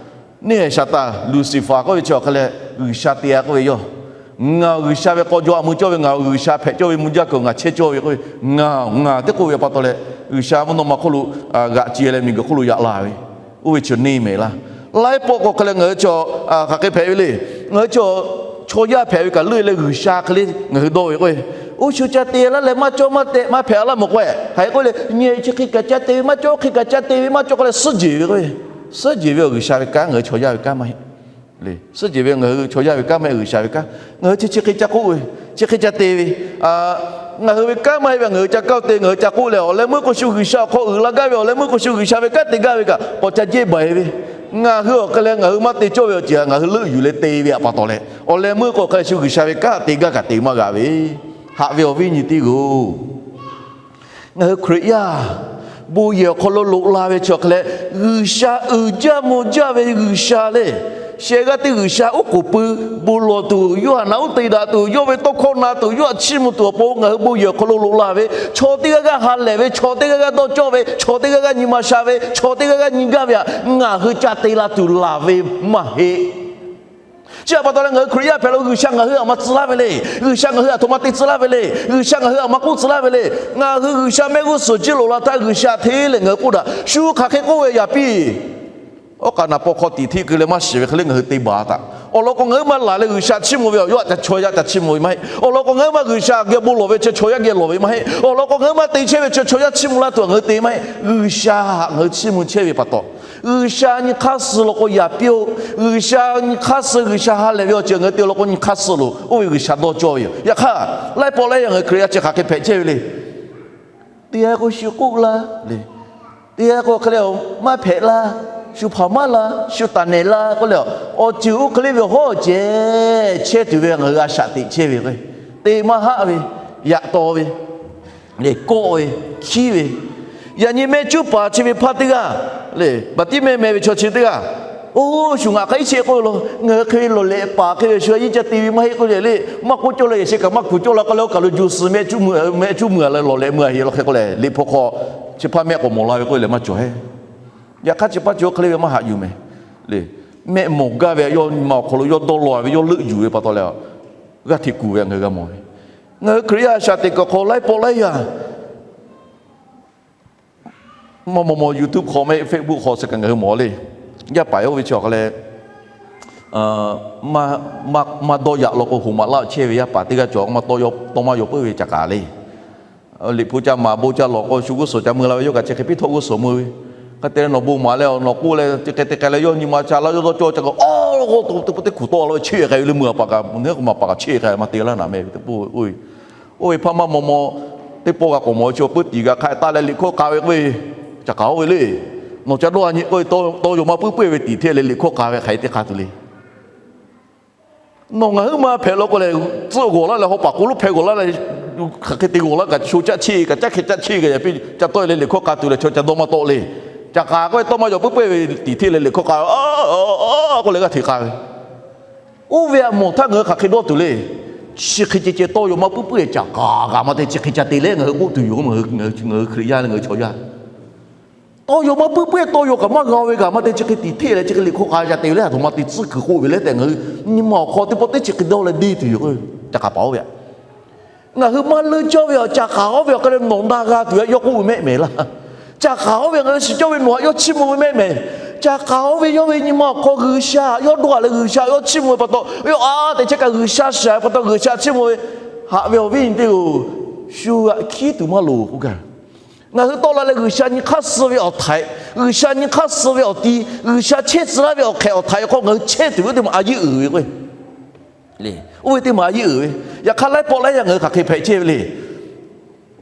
Neˇ haiˬ Saˍtanˍ Lucifer k'oˆ ve chi awˬ hk'e leh G'uiˬsha te-a k'oˆ ve yawˇ, ngaˬ G'uiˬsha ve k'aw jaw a mui cawˇ ve, ngaˬ G'uiˬsha hpehꞈ cawˇ ve mvuh jaˇ kuiˬ ngaˬ chehˇ cawˇ ve k'oˆ ve, ngaˬ ngaˬ teˇ k'oˆ ve pa taw leh G'uiˬsha mvuhˇ naw ma hk'oˆ lo g'aꞈ ce leh miˬguiˬ hk'oˆ lo yaꞈ la ve, oˇ ve chi neˇ mehˍ laˇ. Laiˉ pawˆ k'o hk'e leh ngaˬ hui chi hk'aˬ hk'e hpehꞈ ve le. Ngaˬ hui chi chaw yaˇ hpehꞈ ve kaꞈ leuˆ-e leh G'uiˬsha hk'e le ngaˬ hui dawˇ ve k'o, oˇ shu ca te laˇ leh maˇ cawˇ maˇ tehꞈ maˇ hpehꞈ laˇ mawˬ k'o, hk'aˬ hk'e k'oˆ le, nyi chi hk'e kaꞈ ca te ve maˇ cawˇ, hk'e kaꞈ ca te ve maˇ cawˇ k'oˆ leh suhˉ jeˬ ve k'o, suhˉ jeˬ ve awˬ G'uiˬsha ve kanˉ ngaˬ hui chaw yaˇ ve kanˉ maˇ heˆ. Suhˉ jeˬ ve ngaˬ hui chaw yaˇ ve kanˉ maˇ heˆ, G'uiˬsha ve kanˉ. Ngaˬ hui chi chi hk'e ca k'oˆ ve, chi hk'e ca te ve, ngaˬ hui ve kanˉ maˇ heˆ ve ngaˬ hui ca kaˇ-o te, ngaˬ hui ca k'oˆ leh awˬ leh meuˇ k'o shu G'uiˬsha awˬ hk'aw uiˍ la gaˇ ve, awˬ leh meuˇ k'o shu G'uiˬsha ve kanˉ te gaˇ ve kaꞈ k'awꞈ ca jehˇ baiˬ ve. Ngaˬ hui awˬ hk'e leh ngaˬ hui maˇ te cawˇ ve awˬ ceuˬ ngaˬ hui leuˆ yuˬ leh te ve pa taw leh, awˬ leh meuˇ k'o hk'e leh shu G'uiˬsha ve kanˉ te gaˇ kaꞈ te maˇ g'a ve. Haꞈ ve awˬ viˉ nyi teˇ g'aˇ-oˬ, ngaˬ hui Hkriꞈ yaˇ bon yehˬ awˬ hk'aw lo loꞈ la ve chi awˬ hk'e leh, G'uiˬsha uiˍ jaˇ mvuh jaˇ ve G'uiˬsha le. Sheh g'aˇ teˇ G'uiˬsha oˉ k'oˍ pui bon lawˬ tuˬ, yawˇ htaꞈ naꞈ uˉ te daꞈ tuˬ, yawˇ ve tawˇ hkawˇ na tuˬ, yawˇ htaꞈ chiˇ mvuh tuˬ awˬ pon ngaˬ hui bon yehˬ awˬ hk'aw lo loꞈ la ve, chaw teˇ g'aˇ g'aˇ ha lehˬ ve, chaw teˇ g'aˇ g'aˇ dawˇ cawˇ ve, chaw teˇ g'aˇ g'aˇ nyi ma sha ve, chaw teˇ g'aˇ g'aˇ nyi gaˇ ve htaꞈ ngaˬ hui ca te la tuˬ laˬ ve maˇ heˆ. Chi htaꞈ pa taw leh ngaˬ hui Hkriꞈ yaˇ hpehꞈ lo G'uiˬsha ngaˬ hui htaꞈ maˇ tcuh laˇ ve le. G'uiˬsha ngaˬ hui htaꞈ a htoꞈ ma te tcuh laˇ ve le. G'uiˬsha ngaˬ hui htaꞈ maˇ k'oˆ tcuh laˇ ve le. Ngaˬ hui G'uiˬsha mehˆ g'uˇ suhˍ jiˇ loꞈ la htaˇ G'uiˬsha hteˇ leh ngaˬ hui k'oˆ daꞈ. Shu hk'aˬ hk'e k'oˆ ve yaꞈ piˇ, oˇ k'a naˍ paw hk'aw tiꞈ hteˇ keu leh maˇ shiˍ ve hk'e le ngaˬ hui te baˬ taꞈ. Awˬ lawn k'o ngaˬ hui maˇ laˬ leh G'uiˬsha chiˇ mvuh ve awˬ yaˇ htaꞈ chaw yaˇ ca chiˇ mvuh ve maˇ heˆ. Awˬ lawn k'o ngaˬ hui maˇ G'uiˬsha geh bon lawˬ ve chi chaw yaˇ geh lawˬ ve maˇ heˆ. Awˬ lawn k'o ngaˬ hui maˇ te chehˇ ve chi chaw yaˇ chiˇ mvuh laˇ tuˬ ngaˬ hui te maˇ heˆ. G'uiˬsha htaꞈ ngaˬ hui chiˇ mvuh chehˇ ve pa taw, G'uiˬsha nyi hk'aˇ suh law k'o yaꞈ piˇ-oˬ. G'uiˬsha nyi hk'aˇ suh, G'uiˬsha ha lehˬ ve awˬ ceuˬ ngaˬ hui te law k'o nyi hk'aˇ suh loˬ. Oˇ ve G'uiˬsha dawˇ cawˇ ve yoˬ. Yaꞈ hk'aˇ, laiˉ pawˆ laiˉ yanˇ ngaˬ hui Hkriꞈ yaˇ chi hk'aˬ hk'e hpehꞈ chehˇ ve le. Te-a k'o shu k'oˆ la le. Te-a k'o hk'e leh maˇ hpehꞈ la, shu hpaˍ maˇ la, shu taˍ nehˬ la k'oˆ leh, awˬ ceuˬ oˇ hk'e le ve awˬ hawˉ awˬ ceh chehˇ tuˬ ve ngaˬ hui a shaꞈ teꞈ chehˇ ve k'o, te maˇ haˆ ve, yaꞈ taw ve, le kawˆ ve, hkiˉ ve, yaꞈ nyi mehˆ cuˉ paˍ chi ve hpaˇ teˇ g'aˇ, le Baˍtiˆmehˇ meh ve chaw chi teˇ g'aˇ, oˇ shu ngaˬ hk'aˬ iˉ chehˇ k'oˆ ve law, ngaˬ hui hk'e ve lawˬ lehꞈ paˍ hk'e ve shu a yiˇ ca te ve maˇ heˆ k'oˆ leh le, maˇ k'oˆ cawˇ la yaꞈ sheh kaꞈ maˇ kuˬ cawˇ la k'oˆ leh oˇ kaˬ lo juˬ suhˍ mehˆ cuˉ mehˆ cuˉ mui-a leh lawˬ lehꞈ mui-a heˆ law hk'e k'oˆ leh, liꞈ hpu hk'aw chi hpaˇ mehˆ k'awꞈ mawˬ la ve k'oˆ leh maˇ cawˬ heˆ. Yaꞈ hk'aˇ chi hpaˇ cawˬ hk'e le ve maˇ haꞈ yuˬ mehˍ le. mehˆ mawˬ gaˇ ve, yawˇ nyi ma awˬ hk'aw lo yawˇ dawˇ law ve, yawˇ leuˆ yuˬ ve pa taw leh, g'aˇ hteꞈ kuˬ ve ngaˬ hui g'a mawˬ ve. Ngaˬ hui Hkriꞈ yaˇ a shaꞈ teꞈ kuiˬ hk'aw laiˉ pawˆ laiˉ yaˇ maˇ maw maw YouTube hk'aw mehˆ Facebook hk'aw suh kaꞈ ngaˬ hui mawˬ le. Yaˇ paˍ oˇ ve chi awˬ hk'aw leh, maˇ dawˇ yaꞈ law k'o, hoꞈ maꞈ laˇ chehˇ ve yaˇ paˍ teˇ g'aˇ cawˬ, maˇ tawˇ maˇ yaw puiˉ ve caꞈ k'aˍ le. Liꞈ hpu ca maˍ bon ca lawˬ k'o, shu g'uˇ suhˍ ca mui la ve, yawˇ kaꞈ chi hk'e piˇ htawˇ g'uˇ suhˍ mui ve. Hk'e te leh nawˬ bon maˍ leh awˬ nawˬ k'oˆ leh, chi hk'e te k'ai leh yawˇ nyi ma ca laˇ, yawˇ dawˇ cawˇ ca k'o, a, teˇ pawˆ teˇ hkuˬ tawˆ la ve, cheˇ k'ai ve le, meuˇ a paˍ kaꞈ, meuˇ a paˍ kaꞈ cheˇ k'ai, maˇ te laˇ naˍ meh ve teˇ pawˆ. Oˇ ve hpaˇ maˇ maw maw, teˇ pawˆ g'a k'awꞈ mawˬ ve chi, peuˇ tiˍ g'a hk'a taˆ leh liꞈ hkawˇ k'a ve k'oˆ ve, caꞈ k'aˍ oˇ ve le. Nawˬ ca dawˇ a nyi k'oˆ ve, tawˇ yaw maˇ puiˉ puiˉ ve tiꞈ hteˇ leh liꞈ hkawˇ k'a ve hk'aˬ hk'e teˇ hk'a tuˬ le. Nawˬ ngaˬ huiˉ maˇ hpehꞈ law k'o lehˬ, tcuhˆ g'awˬ laˇ leh haw paˍ k'o lonˉ hpehꞈ g'awˬ laˇ leh, hk'aˬ hk'e te g'awˬ laˇ kaꞈ, sho caˆ cheˇ kaꞈ, caˆ hkeh caˆ cheˇ kaꞈ, yaꞈ piˇ ca tawˆ leh liꞈ hkawˇ k'a tuˬ leh chaw ca dawˇ maˇ tawˆ le. Caꞈ k'aˍ k'oˆ ve tawˇ maˇ yaw puiˉ puiˉ ve tiꞈ hteˇ leh liꞈ hkawˇ k'a ve, k'oˆ leh g'aˇ hteꞈ k'a ve. Oˇ ve aꞈ mawˬ htaˇ ngaˬ hui hk'aˬ hk'e dawˇ tuˬ le. Chi hk'e ceh ceh tawˇ yaw maˇ puiˉ puiˉ ve caꞈ k'aˍ kaꞈ maˇ te chi hk'e ca te leh ngaˬ hui k'oˆ tuˬ yoˬ. Ngaˬ hui Hkriꞈ yaˇ leh ngaˬ hui chaw yaˇ tawˇ yaw maˇ puiˉ puiˉ, tawˇ yaw kaꞈ maˇ g'a ve kaꞈ maˇ te chi hk'e tiꞈ hteˇ leh chi hk'e liꞈ hkawˇ k'a ca te ve le, a htoꞈ ma te tcuhˉ kuiˬ k'oˆ ve le tehꞈ ngaˬ hui nyi ma awˬ hk'aw teˇ pawˆ teˇ chi hk'e dawˇ leh deˇ tuˬ yoˬ. Caꞈ k'aˍ paˍ oˇ ve aꞈ, ngaˬ hui maˇ leuˆ cawˇ ve awˬ caꞈ k'aˍ oˇ ve awˬ hk'aw leh nawˬ na g'a tuˬ aꞈ yawˇ k'oˆ ve mehˆ mehˍ laˇ. Caꞈ k'aˍ oˇ ve ngaˬ hui shiˍ cawˇ ve nawˬ aꞈ yawˇ chiˇ mvuh ve mehˆ mehˍ. Caꞈ k'aˍ oˇ ve yawˇ ve nyi ma awˬ hk'aw G'uiˬsha yawˇ dawˇ a leh G'uiˬsha yawˇ chiˇ mvuh ve pa taw, yawˇ a teꞈ chehˇ kaꞈ G'uiˬsha shiˍ ve pa taw G'uiˬsha chiˇ mvuh ve. Haꞈ ve awˬ viˉ nyi teˇ-oˬ, shu g'aꞈ hkiˉ tuˬ maˇ loˍ k'oˆ gaˇ. Ngaˬ hui tawˆ la leh G'uiˬsha nyi hk'aˇ suh ve awˬ htaiꞈ, G'uiˬsha nyi hk'aˇ suh ve awˬ ti, G'uiˬsha chehˇ tcuh laˇ ve awˬ hk'ehꞈ awˬ htaiꞈ awˬ hk'aw ngaˬ hui chehˇ tuˬ ve teˇ maˬ a yeˇ uiˍ ve k'o, oˇ ve teˇ maˬ a yeˇ uiˍ ve. Yaꞈ hk'aˇ laiˉ pawˆ laiˉ yaˇ ngaˬ hui hk'aˬ hk'e hpehꞈ chehˇ ve le.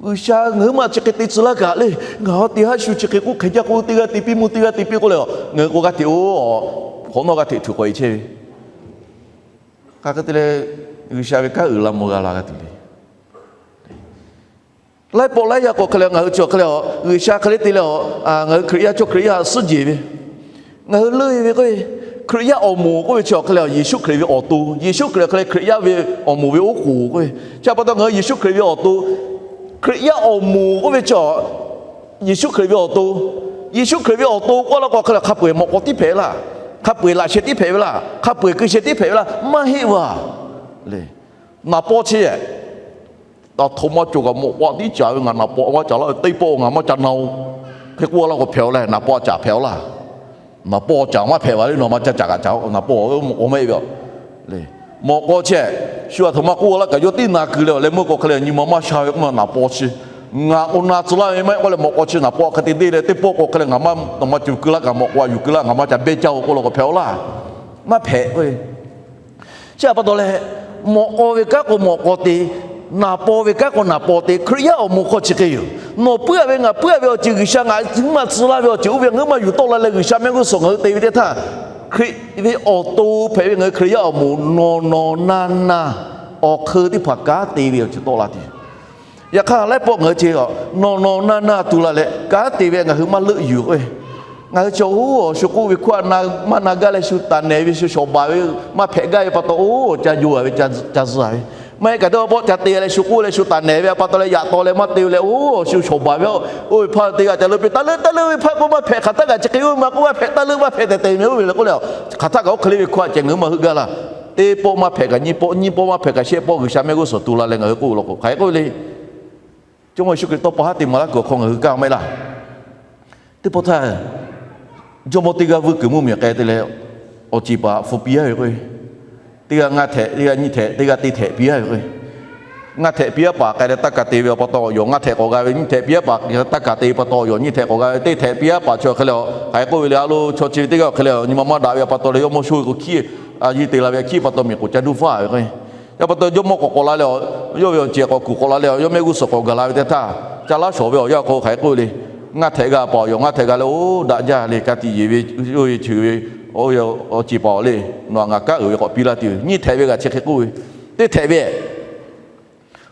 G'uiˬsha ngaˬ hui maˇ chi hk'e te tcuh laˇ kaꞈ le, ngaˬ hui teˇ haˉ shu chi hk'e k'oˆ hk'e jaˇ k'o, teˇ g'aˇ te piˇ mvuhˇ teˇ g'aˇ te piˇ k'oˆ leh, ngaˬ hui k'o g'aˇ hteꞈ oˬ, hk'awꞈ nawˉ g'aˇ hteꞈ htuꞈ k'awꞈ e chehˇ ve. Hk'aˬ hk'e te leh G'uiˬsha ve kanˉ uiˍ la mvuh g'a la g'a tuˬ le. Laiˉ pawˆ laiˉ yaˇ k'o hk'e leh ngaˬ hui chi awˬ hk'e leh, G'uiˬsha hk'e le te leh, ngaˬ hui Hkriꞈ yaˇ chaw Hkriꞈ yaˇ suhˉ jeˬ ve, ngaˬ hui leuˆ e ve k'o, Hkriꞈ yaˇ awˬ moˍ k'oˆ ve chi awˬ hk'e leh Yeˍsuˆ Hkriꞈ ve awˬ to, Yeˍsuˆ Hkriꞈ hk'e leh Hkriꞈ yaˇ ve awˬ moˍ ve oˉ k'oˍ k'oˆ ve. Chi pa taw ngaˬ hui Yeˍsuˆ Hkriꞈ ve awˬ to, Hkriꞈ yaˇ awˬ moˍ k'oˆ ve chi Yeˍsuˆ Hkriꞈ ve awˬ to, Yeˍsuˆ Hkriꞈ ve awˬ to k'oˆ la k'o hk'e leh hk'a peu-eˬ mawꞈ k'aw tiˉ hpehꞈ laˇ, hk'a peu-eˬ laꞈ sheh tiˉ hpehꞈ ve laˇ, hk'a peu-eˬ keu sheh tiˉ hpehꞈ ve laˇ, maˇ heˆ vaˬ le. Naˍ paw chi a htoꞈ ma cawˬ kaꞈ mawꞈ k'aw tiˉ caˍ ve, ngaˬ naˍ paw maˇ caˍ laˇ ve teˇ pawˆ ngaˬ maˇ ca na-o. Hk'e k'oˆ laˇ k'o hpehꞈ-aw leh, naˍ paw a caˍ hpehꞈ-aw laˇ. Naˍ paw a caˍ maˇ hpehꞈ vaˬ le, nawˬ maˇ ca caˍ kaꞈ caˍ, naˍ paw a mawꞈ k'aw mehˆ ve a le. Mawꞈ k'aw chi shu a htoꞈ ma k'oˆ laˇ kaꞈ yawˇ tiˉ na keu leh awˬ leh meuˇ k'o hk'e leh nyi ma maˇ sha ve k'oˆ ma naˍ paw chi, ngaˬ k'o na tcuh laˇ ve maˇ heˆ k'oˆ leh mawꞈ k'aw chi naˍ paw a hk'e te deˇ leh teˇ pawˆ k'o hk'e leh ngaˬ maˇ, nawˬ maˇ ca yuˬ keu laˇ kaꞈ mawꞈ k'aw a yuˬ keu laˇ, ngaˬ maˇ ca behˇ caˇ-o k'oˆ law k'o hpehꞈ-aw laˇ. Maˇ hpehꞈ k'o Chi a pa taw leh, mawꞈ k'aw ve kanˉ k'o mawꞈ k'aw te, naˍ paw ve kanˉ k'o naˍ paw te, Hkriꞈ yaˇ awˬ moˍ hk'aw chi hk'e yoˬ. Nawˬ puiˉ-a ve ngaˬ puiˉ-a ve awˬ ceuˬ G'uiˬsha ngaˬ hui maˇ tcuh laˇ ve awˬ ceuˬ oˇ ve ngaˬ hui maˇ yuˬ tawˆ la leh G'uiˬsha mehˆ g'uˇ suhˍ ngaˬ hui te ve teˇ htaˇ, Hkriꞈ ve awˬ to hpehꞈ ve ngaˬ hui Hkriꞈ yaˇ awˬ moˍ nawˬ nawˬ na na awˬ hk'eu teˇ hpaˍ kanˉ te ve awˬ ceuˬ tawˆ la tuˬ yoˬ. Yaꞈ hk'aˇ laiˉ pawˆ ngaˬ hui chi nawˬ nawˬ na na tuˬ la leh kanˉ te ve ngaˬ hui maˇ leuˆ yuˬ k'o, ngaˬ hui chi oˇ awˬ shu k'oˆ ve hkawˇ a na maˇ na gaˇ leh shu taˍ nehˬ ve shu shawˍ baˬ ve maˇ hpehꞈ gaˇ ve pa taw, oˇ ca jo-a ve ca zuhˬ-a ve, maˇ heˆ kaꞈ teˇ pawˆ ca te leh shu k'oˆ leh shu taˍ nehˬ ve a pa taw leh yaꞈ taw leh maˇ te leh oˇ shu shawˍ baˬ ve, oˇ ve hpaˇ teˇ g'aˇ ca leuˆ piˇ taˇ leuˆ taˇ leuˆ ve hpaˇ k'oˆ maˇ hpehꞈ hk'aˬ htaˇ kaꞈ chi hk'e oˇ ve maˇ k'oˆ maˇ hpehꞈ taˇ leuˆ maˇ hpehꞈ tehꞈ tehꞈ meh oˇ ve le k'oˆ leh, hk'aˬ htaˇ kaꞈ oˇ hk'e le ve hkawˇ a ceh ngaˬ hui maˇ heuˆ gaˇ laˇ. Teˇ pawˆ maˇ hpehꞈ kaꞈ nyiˇ pawˆ, nyiˇ pawˆ maˇ hpehꞈ kaꞈ shehˆ pawˆ G'uiˬsha mehˆ g'uˇ suhˍ tu la leh ngaˬ hui k'oˆ law k'o hk'aˬ hk'e k'oˆ ve le. Jawˇmawˇ Yeˍsuˆ Hkriꞈ tawˇ pa haˉ te maˍ laˇ kuiˬ awˬ hk'aw ngaˬ hui kaˇ maˇ heˆ laˇ. Teˇ pawˆ htaˇ, jawˇmawˇ teˇ g'aˇ vuiˇ kuiˬ mvuhˇmiˬ k'ai te leh, awˬ ceˬ paˍ hpu piˇ-a ve k'o, teˇ g'aˇ ngaˇ htehꞈ, teˇ g'aˇ nyiˇ htehꞈ, teˇ g'aˇ teˇ htehꞈ piˇ-a ve k'o, ngaˇ htehꞈ piˇ-a paˍ k'ai leh taˇ ka te ve a pa taw awˬ yawˬ ngaˇ htehꞈ k'awꞈ g'a ve, nyiˇ htehꞈ piˇ-a paˍ taˇ ka te pa taw awˬ yawˬ nyiˇ htehꞈ k'awꞈ g'a ve, teˇ htehꞈ piˇ-a paˍ chi awˬ hk'e leh hk'aˬ hk'e k'oˆ ve le, a lo chaw chi ve teˇ g'aˇ awˬ hk'e leh nyi ma maˇ daꞈ ve a pa taw leh yawˇ mawˇ sho ve k'o hkiˉ a yiˇ te la ve hkiˉ pa taw miˬ k'oˍ ca duˇ faˇ ve k'o, yaˇ pa taw jawˇmawˇ k'awꞈ k'awꞈ la leh, yawˇ ve awˬ ceˬ k'awꞈ kuˬ k'awꞈ la leh yawˇ mehˆ g'uˇ suhˍ k'awꞈ gaˬ la ve teˇ htaˇ, ca laˇ shawˍ ve awˬ yanˇ k'o hk'aˬ hk'e k'oˆ ve le. Ngaˇ htehꞈ g'a paˍ awˬ yawˬ ngaˇ htehꞈ g'a leh oˇ daꞈ jaˇ le ka tiꞈ yeˬ ve, oˇ ve ceuˬ ve, awˬ ceˬ paˍ awˬ le, nawˬ htaꞈ ngaˬ kanˉ uiˍ ve k'awꞈ piˇ laˇ tuˬ nyiˇ htehꞈ ve g'a chi hk'e k'oˆ ve, teˇ htehꞈ ve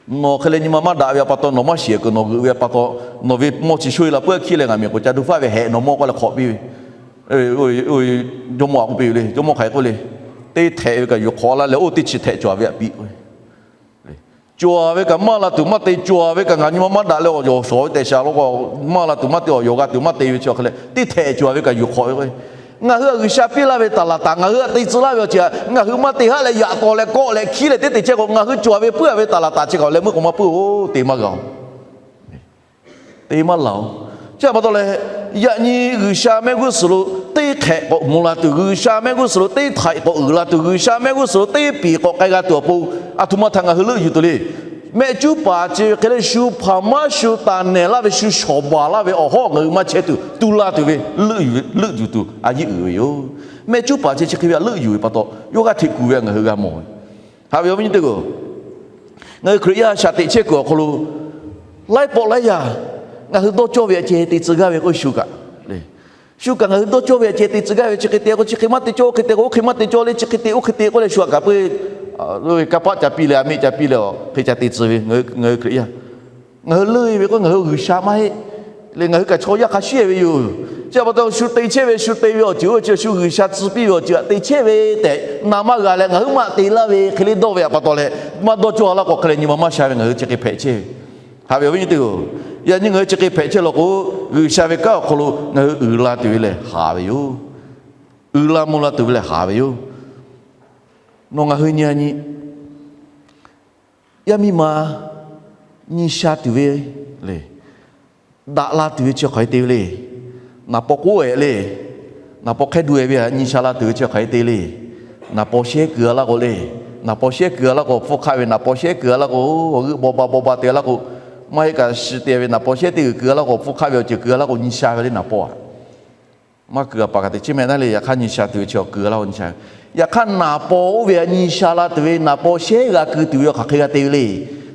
nawˬ hk'e leh nyi ma maˇ daꞈ ve a pa taw nawˬ maˇ shiˍ kuiˬ nawˬ g'euꞈ ve a pa taw, nawˬ ve mawˇ chi sho e la puiˉ hkiˉ leh ngaˬ miˬ k'oˍ ca duˇ faˇ ve hehꞈ nawˬ mawˇ k'oˆ leh hk'awꞈ piˇ ve. Jawˇmawˇ a k'oˆ piˇ ve le, jawˇmawˇ hk'aˬ hk'e k'oˆ le. Teˇ htehꞈ ve kaꞈ yuˬ hk'awꞈ laˇ leh oˇ teˇ chi htehꞈ cawˬ ve aꞈ piˇ k'o, cawˬ ve kaꞈ maˇ la tuˬ maˇ te, cawˬ ve kaꞈ ngaˬ nyi ma maˇ daꞈ leh awˬ yawˬ shawˍ ve tehꞈ shaˍ law k'o, maˇ la tuˬ maˇ te awˬ yawˬ g'a tuˬ maˇ te ve chi awˬ hk'e leh teˇ htehꞈ cawˬ ve kaꞈ yuˬ hk'awꞈ ve k'o, Ngaˬ hui htaꞈ G'uiˬsha piˇ laˇ ve taˍ laˍ taˍ ngaˬ hui htaꞈ te tcuh laˇ ve awˬ ceuˬ htaꞈ ngaˬ hui maˇ te haˆ leh yaꞈ tawˍ leh kawˆ leh hkiˉ leh teˇ te chehˇ k'o, ngaˬ hui cawˬ ve puiˉ-a ve taˍ laˍ taˍ chi kaꞈ awˬ leh meuˇ k'o maˇ puiˉ-oˬ, te maˇ g'a-oˬ. Te maˇ laˬ-oˬ. Chi pa taw leh, yaꞈ nyi G'uiˬsha mehˆ g'uˇ suhˍ lo teˇ hk'ehꞈ k'awꞈ mvuh la tuˬ, G'uiˬsha mehˆ g'uˇ suhˍ lo teˇ htaiꞈ k'awꞈ uiˍ la tuˬ, G'uiˬsha mehˆ g'uˇ suhˍ lo teˇ piˍ k'awꞈ k'ai g'a tuˬ awˬ pon, aˬ htoꞈ ma htaꞈ ngaˬ hui leuˆ yuˬ tuˬ le. Mehˆ cuˉ paˍ chi ve hk'e leh shu hpaˍ maˇ shu taˍ nehˬ laˇ ve shu shawˍ baˬ laˇ ve awˬ hawˉ ngaˬ hui maˇ chehˇ tuˬ tu la tuˬ ve, leuˆ yuˬ tuˬ a yiˉ uiˍ ve yoˬ. Mehˆ cuˉ paˍ chi chi hk'e ve htaꞈ leuˆ yuˬ ve pa taw, yawˇ g'aˇ hteꞈ kuˬ ve htaꞈ ngaˬ hui g'a mawˬ ve. Haꞈ ve awˬ viˉ nyi teˇ hpaˍ-oˬ, ngaˬ hui Hkriꞈ yaˇ shaꞈ teꞈ chehˇ kuiˬ awˬ hk'aw lo, laiˉ pawˆ laiˉ yaˇ ngaˬ hui dawˇ cawˇ ve htaꞈ ceh te tcuh gaˇ ve k'oˆ shu kaꞈ le. Shu kaꞈ ngaˬ hui dawˇ cawˇ ve htaꞈ ceh te tcuh gaˇ ve, chi hk'e te k'o chi hk'e maˇ te cawˇ, oˇ hk'e te k'o oˇ hk'e maˇ te cawˇ le, chi hk'e te oˇ hk'e te k'oˆ leh shu htaꞈ kaꞈ puiˉ ve kanˇ paˆ ca piˇ leh, a miˆ ca piˇ leh, hk'e ca te tcuh ve ngaˬ hui Hkriꞈ yaˇ. Ngaˬ hui leuˆ ve k'o ngaˬ hui G'uiˬsha maˇ heˆ le, ngaˬ hui kaꞈ chaw yaˇ hk'a shuˉ-e ve yoˬ. Chi pa taw shu te chehˇ ve, shu te ve awˬ ceuˬ oˇ ve chi shu G'uiˬsha tcuh piˇ ve awˬ ceuˬ htaꞈ te chehˇ ve tehꞈ na maˇ g'a leh, ngaˬ hui maˇ te laˇ ve hk'e le dawˇ ve htaꞈ pa taw leh, maˇ dawˇ cawˇ laˇ k'o hk'e leh nyi ma maˇ sha ve ngaˬ hui chi hk'e hpehꞈ chehˇ ve. Haꞈ ve awˬ viˉ nyi teˇ hpaˍ-oˬ, yaꞈ nyi ngaˬ hui chi hk'e hpehꞈ chehˇ law k'o, G'uiˬsha ve kanˉ awˬ hk'aw lo ngaˬ hui uiˍ la tuˬ ve lehˬ haˍ ve yoˬ. Uiˍ la mvuh la tuˬ ve lehˬ haˍ ve yoˬ. Nawˬ ngaˬ hui nyi a nyi yaˇ miˇ ma nyi sha tuˬ ve le. Daꞈ la tuˬ ve chi hk'aˬ hk'e te ve le. Naˍ paw k'oˆ-ehˍ le. Naˍ paw hk'ehˇ du-e ve htaꞈ nyi sha la tuˬ ve chi hk'aˬ hk'e te le. Naˍ paw shehˉ kuiˬ-a laˇ k'o le. Naˍ paw shehˉ kuiˬ-a laˇ k'o, hpfuhˇ hk'aˆ ve naˍ paw shehˉ kuiˬ-a laˇ k'o, awˬ g'euˆ baw ba baw ba te-a laˇ k'o, maˇ heˆ kaꞈ shi te ve naˍ paw shehˉ teˇ g'uiˬ kuiˬ-a laˇ k'o, hpfuhˇ hk'aˆ ve awˬ ceuˬ kuiˬ-a laˇ k'o nyi sha ve le naˍ paw-a. Maˇ kuiˬ-a paˍ kaꞈ teꞈ chiˉ mehˆ naˉ le. Yaꞈ hk'aˇ nyi sha tuˬ ve chi awˬ kuiˬ-a laˇ k'o nyi sha ve. Yaꞈ hk'aˇ naˍ paw oˇ ve htaꞈ nyi sha la tuˬ ve naˍ paw shehˉ g'a kuiˬ tuˬ ve awˬ hk'aˬ hk'e g'a te ve le.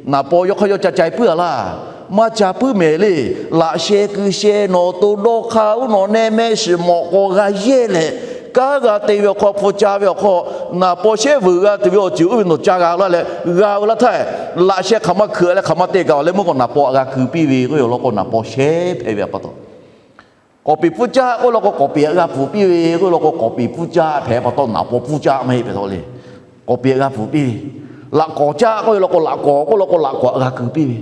Naˍ paw yawˇ hk'aˇ yawˇ ca ca-e puiˉ-a laˇ. Maˇ ca puiˉ mehˍ le. Laꞈ sheh kui sheh nawˬ to dawˇ hk'aˇ oˇ nawˬ nehˆ mehˆ shiˍ mawꞈ k'aw g'a yehˇ leh, kanˉ g'a te ve awˬ hk'aw, hpu ca ve awˬ hk'aw, naˍ paw shehˉ veuꞈ g'a tuˬ ve awˬ ceuˬ oˇ ve nawˬ ca g'a laˇ leh, g'a-o laˇ htaˇ, laꞈ sheh hk'aˬ ma hkeuꞈ leh hk'aˬ ma te kaꞈ awˬ leh meuˇ k'o naˍ paw htaꞈ g'a kuiˬ piˇ ve k'oˆ ve awˬ lawn k'o naˍ paw shehˉ hpehꞈ ve pa taw, k'awˍ peˍ pfuhˇ caˆ k'oˆ law k'o k'awˍ peˍ htaꞈ g'a pfuhˍ piˇ ve k'oˆ law k'o k'awˍ peˍ pfuhˇ caˆ hpehꞈ pa taw naˍ paw pfuhˇ caˆ maˇ heˆ hpehꞈ taw le. K'awˍ peˍ htaꞈ g'a pfuhˍ piˇ ve, laꞈ k'awˍ caˆ k'oˆ ve law k'o laꞈ k'awˍ k'oˆ law k'o laꞈ k'awˍ htaꞈ g'a kuiˬ piˇ ve.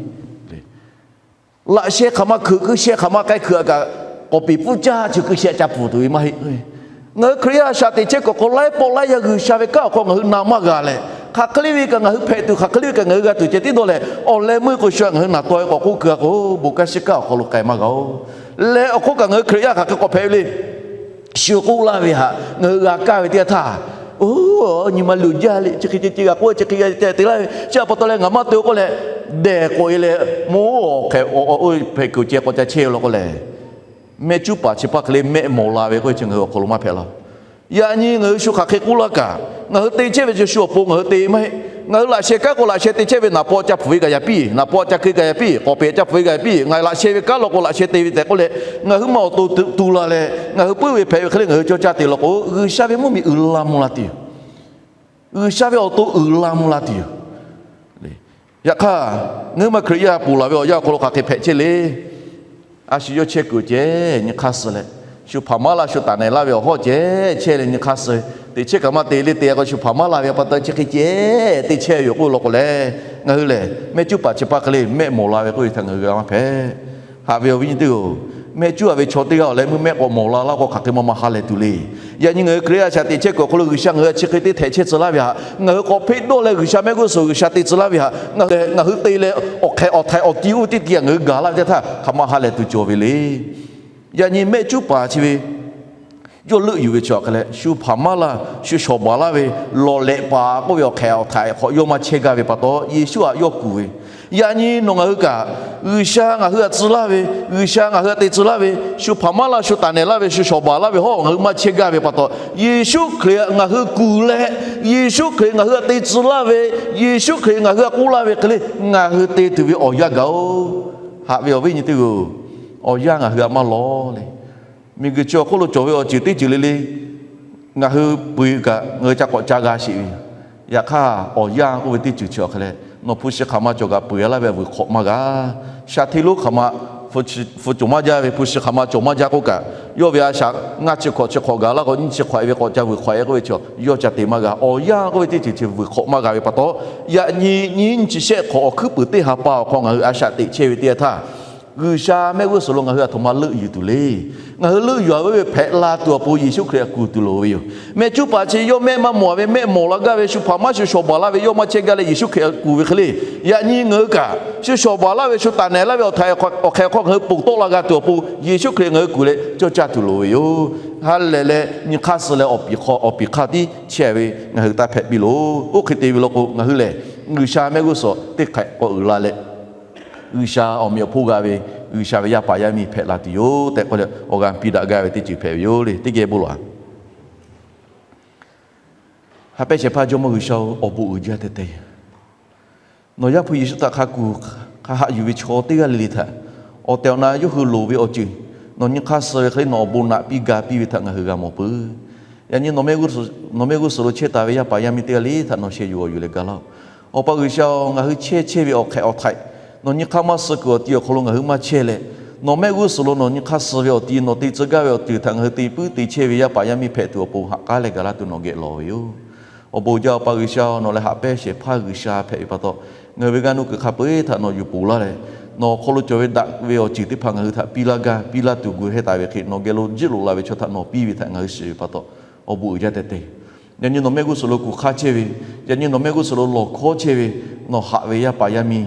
Laꞈ sheh hk'aˬ ma hkeuꞈ kuiˬ sheh hk'aˬ ma k'ai hkeuꞈ kaꞈ, k'awˍ peˍ pfuhˇ caˆ chi kuiˬ sheh ca pfuhˍ tuˬ ve maˇ heˆ. Ngaˬ hui Hkriꞈ yaˇ shaꞈ teꞈ chehˇ kuiˬ awˬ hk'aw laiˉ pawˆ laiˉ yaˇ G'uiˬsha ve kanˉ awˬ hk'aw ngaˬ hui na maˇ g'a leh, hk'aˬ hk'e le ve kaꞈ ngaˬ hui hpehꞈ tuˬ, hk'aˬ hk'e le ve kaꞈ ngaˬ hui g'a tuˬ ceh tiˉ dawˇ leh, awˬ leh meuˇ k'o shu htaꞈ ngaˬ hui naˍ taw-e k'awꞈ k'oˆ keu-a k'o, bon kanˉ shiˉ kanˉ awˬ hk'aw lo k'ai maˇ g'a-oˬ. Leh awˬ hk'oˆ kaꞈ ngaˬ hui Hkriꞈ yaˇ hk'aˬ hk'e k'awꞈ hpehꞈ ve le. Shu k'oˆ laˇ ve htaꞈ ngaˬ hui g'a kaˇ ve teˇ yanˇ htaˇ, oˇ, nyi ma luˬ jaˇ le, chi hk'e ceh ceh g'a k'oˆ, chi hk'e g'a ceh te laˇ ve chi htaꞈ pa taw leh ngaˬ maˇ te-o k'oˆ leh, dehˬ k'oꞈ-e leh, mvuhˇ awˬ hk'e oˇ hpehꞈ kuiˬ ceh k'awꞈ ca chehˇ ve law k'o lehˬ, mehˆ cuˉ paˍ chi hpaˇ hk'e le mehˆ mawˬ la ve k'oˆ ve chi ngaˬ hui awˬ hk'aw lo maˇ hpehꞈ la. Yaꞈ nyi ngaˬ hui shu hk'aˬ hk'e k'oˆ laˇ kaꞈ, ngaˬ hui te chehˇ ve chi shu awˬ pon ngaˬ hui te maˇ heˆ. Ngaˬ hui laꞈ sheh kanˉ k'o laꞈ sheh te chehˇ ve naˍ paw ca pfuhˍ ve kaꞈ yaꞈ piˇ, naˍ paw ca keu kaꞈ yaꞈ piˇ, k'awˍ peˍ ca pfuhˍ ve kaꞈ yaꞈ piˇ, ngaˬ hui laꞈ sheh ve kanˉ law k'o laꞈ sheh te ve tehꞈ k'oˆ leh, ngaˬ hui maˇ awˬ to tu la leh ngaˬ hui puiˉ ve hpehꞈ ve hk'e le ngaˬ hui cawˇ caˇ te law k'o, G'uiˬsha ve mvuhˇmiˬ uiˍ la mvuh la tuˬ yoˬ. G'uiˬsha ve awˬ to uiˍ la mvuh la tuˬ yoˬ. Yaꞈ hk'aˇ, ngaˬ hui ma Hkriꞈ yaˇ ponˬ laˬ ve awˬ yanˇ awˬ hk'aw lo hk'aˬ hk'e hpehꞈ chehˇ le. A shu yawˇ chehˇ kuiˬ ceh nyi hk'aˇ suh leh, shu hpaˍ maˇ la shu taˍ nehˬ laˇ ve awˬ hawˉ ceh chehˇ leh nyi hk'aˇ suh, teꞈ chehˇ kaꞈ maˇ te le te k'o shu hpaˍ maˇ la ve pa taw chi hk'e ceh te chehˇ ve yoˬ k'oˆ law k'o lehˬ, ngaˬ hui lehˬ mehˆ cuˉ paˍ chi hpaˇ hk'e le mehˆ mawˬ la ve k'oˆ ve htaꞈ ngaˬ hui g'a maˇ hpehꞈ. Haꞈ ve awˬ viˉ nyi teˇ hpaˍ-oˬ, mehˆ cuˉ-a ve chaw teˇ g'aˇ awˬ leh meuˇ mehˆ k'awꞈ mawˬ la laˇ k'o hk'aˬ hk'e maˇ maˇ ha lehˬ tuˬ le. Yaꞈ nyi ngaˬ hui Hkriꞈ yaˇ shaꞈ teꞈ chehˇ kuiˬ awˬ hk'aw lo G'uiˬsha ngaˬ hui htaꞈ chi hk'e teˇ htehꞈ chehˇ tcuh laˇ ve htaꞈ ngaˬ hui k'awꞈ hpeˆ dawˇ leh G'uiˬsha mehˆ g'uˇ suhˍ G'uiˬsha te tcuh laˇ ve htaꞈ ngaˬ hui te leh awˬ hk'ehꞈ awˬ htaiꞈ awˬ ti oˇ ve teˇ ti htaꞈ ngaˬ hui gaˬ laˇ ve teˇ htaˇ hk'aˬ maˇ ha lehˬ tuˬ cawˬ ve le. Yaꞈ nyi mehˆ cuˉ paˍ chi ve yawˇ leuˆ yuˬ ve chi awˬ hk'e leh shu hpaˍ maˇ la shu shawˍ baˬ laˇ ve lawˬ lehꞈ paˍ k'oˆ ve awˬ hk'ehꞈ awˬ htaiꞈ hk'awꞈ yawˇ maˇ chehˇ gaˇ ve pa taw Yeˍsuˆ htaꞈ yawˇ kuˬ ve. Yaꞈ nyi nawˬ ngaˬ hui kaꞈ G'uiˬsha ngaˬ hui htaꞈ tcuh laˇ ve, G'uiˬsha ngaˬ hui htaꞈ te tcuh laˇ ve, shu hpaˍ maˇ la shu taˍ nehˬ laˇ ve shu shawˍ baˬ laˇ ve hawˉ ngaˬ hui maˇ chehˇ gaˇ ve pa taw, Yeˍsuˆ Hkriꞈ htaꞈ ngaˬ hui kuˬ leh, Yeˍsuˆ Hkriꞈ ngaˬ hui htaꞈ te tcuh laˇ ve, Yeˍsuˆ Hkriꞈ ngaˬ hui htaꞈ k'oˆ laˇ ve hk'e le ngaˬ hui te tuˬ ve awˬ yanˇ gaˬ-oˬ. Haꞈ ve awˬ viˉ nyi teˇ hpaˍ-oˬ, awˬ yanˇ ngaˬ hui htaꞈ maˇ lawˬ le. Miˬguiˬ chi awˬ hk'oˆ lo cawˬ ve awˬ ceuˬ teˇ ceuˬ le le ngaˬ hui peu-eˬ kaꞈ ngaˬ hui ca k'awꞈ ca g'a sheˍ ve yoˬ. Yaꞈ hk'aˇ awˬ yanˇ k'oˆ ve teˇ ceuˬ chi awˬ hk'e leh nawˬ hpu shi hk'aˬ ma cawˬ kaꞈ peu-eˬ laˇ ve vuiˬ hk'awꞈ maˇ g'a. Sha hteˇ lonˉ hk'aˬ ma hpu cawˬ maˇ jaˇ ve hpu shi hk'aˬ ma cawˬ maˇ jaˇ k'oˆ kaꞈ, yawˇ ve a shaꞈ ngaˇ chi hk'awꞈ chi hk'awꞈ gaˬ laˇ k'o nyiˇ chi hk'awꞈ e ve k'awꞈ ca vuiˬ hk'awꞈ e k'oˆ ve chi yawˇ ca te maˇ g'a. Awˬ yanˇ k'oˆ ve teˇ ceuˬ chi vuiˬ hk'awꞈ maˇ g'a ve pa taw, yaꞈ nyi nyiˇ nyi chi shehˆ hk'awꞈ awˬ hkuiˉ puiˍ teˇ ha pa awˬ hk'aw ngaˬ hui a shaꞈ teꞈ chehˇ ve teˇ yanˇ htaˇ, G'uiˬsha mehˆ g'uˇ suhˍ lo ngaˬ hui aˬ htoꞈ ma leuˆ yuˬ tuˬ le. Ngaˬ hui leuˆ yuˬ-a ve hpehꞈ la tuˬ awˬ pon Yeˍsuˆ Hkriꞈ htaꞈ kuˬ tuˬ loˍ ve yoˬ. Mehˆ cuˉ paˍ chi yawˇ mehˆ maˇ mawˬ-a ve, mehˆ mawˬ la gaˇ ve, shu hpaˍ maˇ shu shawˍ baˬ laˇ ve yawˇ maˇ chehˇ gaˇ leh Yeˍsuˆ Hkriꞈ htaꞈ kuˬ ve hk'e le. Yaꞈ nyi ngaˬ hui kaꞈ shu shawˍ baˬ laˇ ve, shu taˍ nehˬ laˇ ve awˬ hk'aw hk'e awˬ hk'aw ngaˬ hui ponˬ tawˆ la g'a tuˬ awˬ pon Yeˍsuˆ Hkriꞈ ngaˬ hui kuˬ leh cawˇ caˇ tuˬ loˍ ve yoˬ. Ha lehˬ leh nyi hk'aˇ suh leh awˬ piˍ hk'aˇ tiˉ chehˇ ve ngaˬ hui taˇ hpehꞈ piˇ loˬ. Oˇ hk'e te ve law k'o, ngaˬ hui lehˬ G'uiˬsha mehˆ g'uˇ suhˍ teˇ hk'ehꞈ k'awꞈ uiˍ la leh, G'uiˬsha awˬ meꞈ awˬ hponˇ g'a ve, G'uiˬsha ve yaˇ paˍ yaˇ miˇ hpehꞈ la tuˬ yoˬ tehꞈ k'oˆ leh, awˬ g'aˇ piˇ daꞈ gaˇ ve teˇ ceuˬ hpehꞈ ve yoˬ le. Teˇ geh bon lawˬ-a. Ha pehˇ shehˍ hpaˇ Jawˇmawˇ G'uiˬsha-oˬ, awˬ bon uiˍ jaˇ teh teh. Nawˬ Yaˇ hpu Yeˍsuˆ htaꞈ hk'a kuˬ hk'a haꞈ yuˬ ve chaw teˇ g'aˇ le le htaꞈ awˬ tehˬ awˬ na yawˇ hui loˍ ve awˬ ceuˬ nawˬ nyi hk'aˇ suh ve hk'e le nawˬ awˬ bon naꞈ piˇ ga piˇ ve htaꞈ ngaˬ hui g'a mawˬ peuˬ. Yaꞈ nyi nawˬ mehˆ g'uˇ suhˍ lo chehˇ taˍ ve yaˇ paˍ yaˇ miˇ teˇ g'aˇ le htaꞈ nawˬ sheh yuˬ g'awˬ yuˬ leh ga laˇ-oˆ. Awˬ pa G'uiˬsha-oˬ, ngaˬ hui chehˇ chehˇ ve awˬ hk'ehꞈ awˬ htaiꞈ nawˬ nyi hk'aˇ maˇ suh kuiˬ awˬ ti awˬ hk'aw lo ngaˬ hui maˇ chehˇ leh, nawˬ mehˆ g'uˇ suhˍ lo nawˬ nyi hk'aˇ suh ve awˬ ti nawˬ te tcuh gaˇ ve awˬ ceuˬ htaꞈ ngaˬ hui te puiˉ te chehˇ ve yaˇ paˍ yaˇ miˇ hpehꞈ tuˬ awˬ pon haꞈ k'aˉ leh gaˬ laˇ tuˬ nawˬ geh lawˬ ve yoˬ. Awˬ bon uiˍ jaˇ Awˬ pa G'uiˬsha-oˬ, nawˬ leh haꞈ pehˇ shehˍ hpaˇ G'uiˬsha hpehꞈ ve pa taw, ngaˬ hui ve g'aˇ nuˇ kuiˬ hk'a peu-eˬ htaꞈ nawˬ yuˬ ponˬ laˇ leh, nawˬ awˬ hk'aw lo cawˬ ve daꞈ ve awˬ ceuˬ teˇ hpaˍ ngaˬ hui htaꞈ piˇ laˇ gaˇ piˇ laˇ tuˬ gu heh taˍ ve hk'e nawˬ geh lo jiˆ loꞈ la ve chaw htaꞈ nawˬ piˇ ve htaꞈ ngaˬ hui shiˍ ve pa taw, awˬ bon uiˍ jaˇ teh teh. Yaꞈ nyi nawˬ mehˆ g'uˇ suhˍ lo kuˬ hk'aˇ chehˇ ve, yaꞈ nyi nawˬ mehˆ g'uˇ suhˍ lo lawˬ hkawˉ chehˇ ve, nawˬ haꞈ ve yaˇ paˍ yaˇ miˇ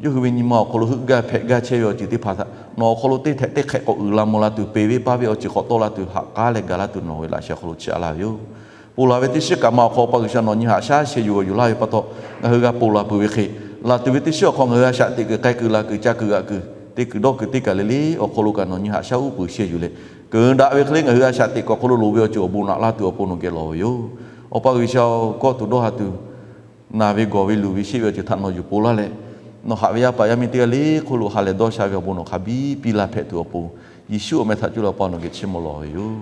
yawˇ hui ve nyi ma awˬ hk'aw lo heuˆ gaˇ hpehꞈ gaˇ chehˇ ve awˬ ceuˬ teˇ hpaˍ htaꞈ nawˬ awˬ hk'aw lo teˇ htehꞈ teˇ hk'ehꞈ k'awꞈ uiˍ la mawˬ la tuˬ, peˬ ve paˇ ve awˬ ceuˬ k'awꞈ tawˆ la tuˬ haꞈ k'aˉ leh gaˬ laˇ tuˬ nawˬ ve laꞈ sheh awˬ hk'aw lo chiˇ aꞈ laˇ ve yoˬ. Ponˬ laˬ ve teˇ shiˉ kaꞈ ma awˬ hk'aw Awˬ pa G'uiˬsha nawˬ nyi haꞈ shaˉ sheh yuˬ g'awˬ yuˬ laˇ ve pa taw, ngaˬ hui g'a ponˬ laˬ peuˬ ve hk'e, laˬ tuˬ ve teˇ shiˉ awˬ hk'aw ngaˬ hui a shaꞈ teꞈ kuiˬ k'ai kuiˬ la kuiˬ ca kuiˬ g'aꞈ kuiˬ te kuiˬ dawˇ kuiˬ teˇ kaˬ le le awˬ hk'aw lo kaꞈ nawˬ nyi haꞈ shaˉ uˉ peunˍ sheh yuˬ leh, keunˍ daꞈ ve hk'e le ngaˬ hui a shaꞈ teꞈ kuiˬ awˬ hk'aw lo loˍ ve awˬ ceuˬ awˬ bon naꞈ laˇ tuˬ awˬ pon nawˬ geh lawˬ ve yoˬ. Awˬ pa G'uiˬsha-oˬ, kawˆ tuˬ dawˇ ha tuˬ, naˬ ve gawˬ ve luˬ ve sheˆ ve awˬ ceuˬ htaꞈ nawˬ yuˬ ponˬ laˇ leh, nawˬ haꞈ ve yaˇ paˍ yaˇ miˇ teˇ g'aˇ le hk'oˆ lo ha lehˬ dawˇ sha ve awˬ bon nawˬ hk'a biˇ piˇ laˇ hpehꞈ tuˬ awˬ pon, Yeˍsuˆ awˬ meh htaꞈ cuˇ leh Awˬ pa nawˬ geh chiˇ mvuh lawˬ ve yoˬ.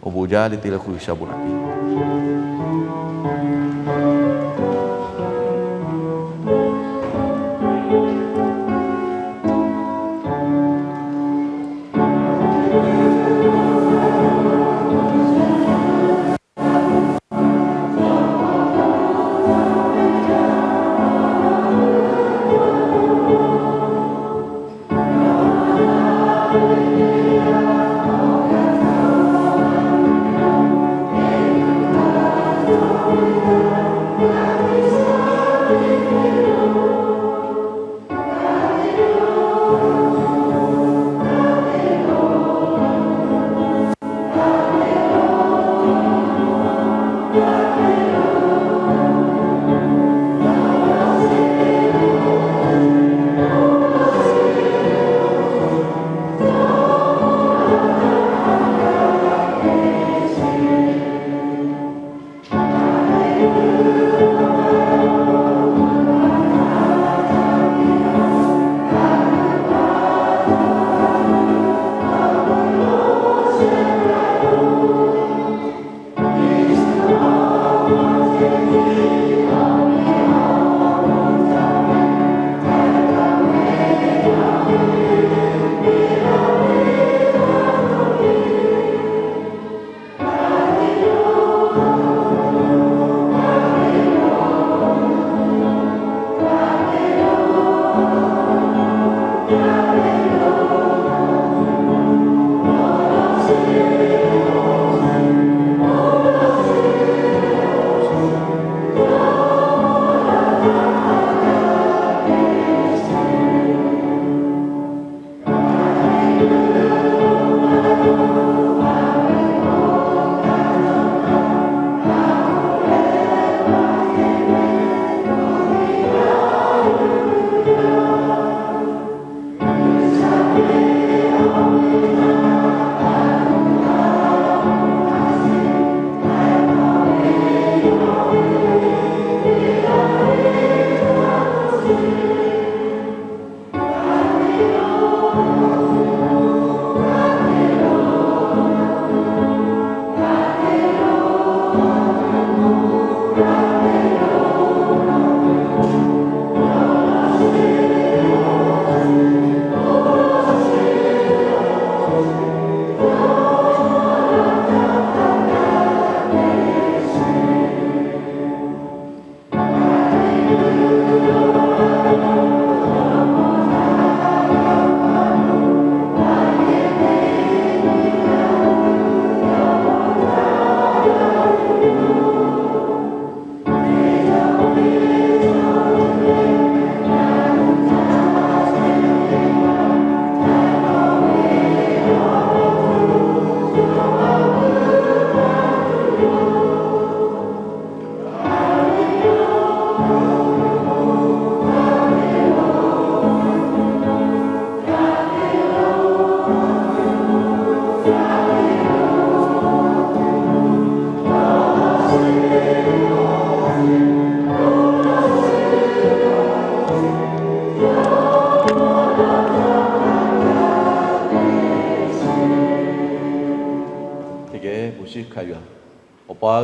Awˬ bon jaˇ le te leh hk'oˆ G'uiˬsha bon naꞈ piˇ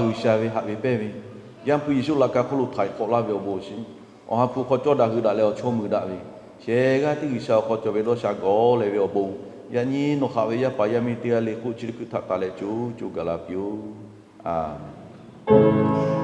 G'uiˬsha ve haꞈ ve pehnˇ ve, Yaˇ hpu Yeˍsuˆ laꞈ ka hk'oˆ lo htaiˍ hk'awꞈ laˇ ve awˬ bon awˬ shinˉ, awˬ ha hpu hk'aw cawˇ daꞈ hui daꞈ leh awˬ chawˇ mui daꞈ ve, shehˍ g'aˇ tiˉ G'uiˬsha awˬ hk'aw cawˬ ve dawˇ sha gawˬ leh ve awˬ bon, yaꞈ nyi nawˬ haꞈ ve yaˇ paˍ yaˇ miˇ teˇ g'aˇ le k'oˆ chi teˇ hkui htaꞈ taˍ leh co co gaˬ la piˇ-oˆ. Aˍmenˍ.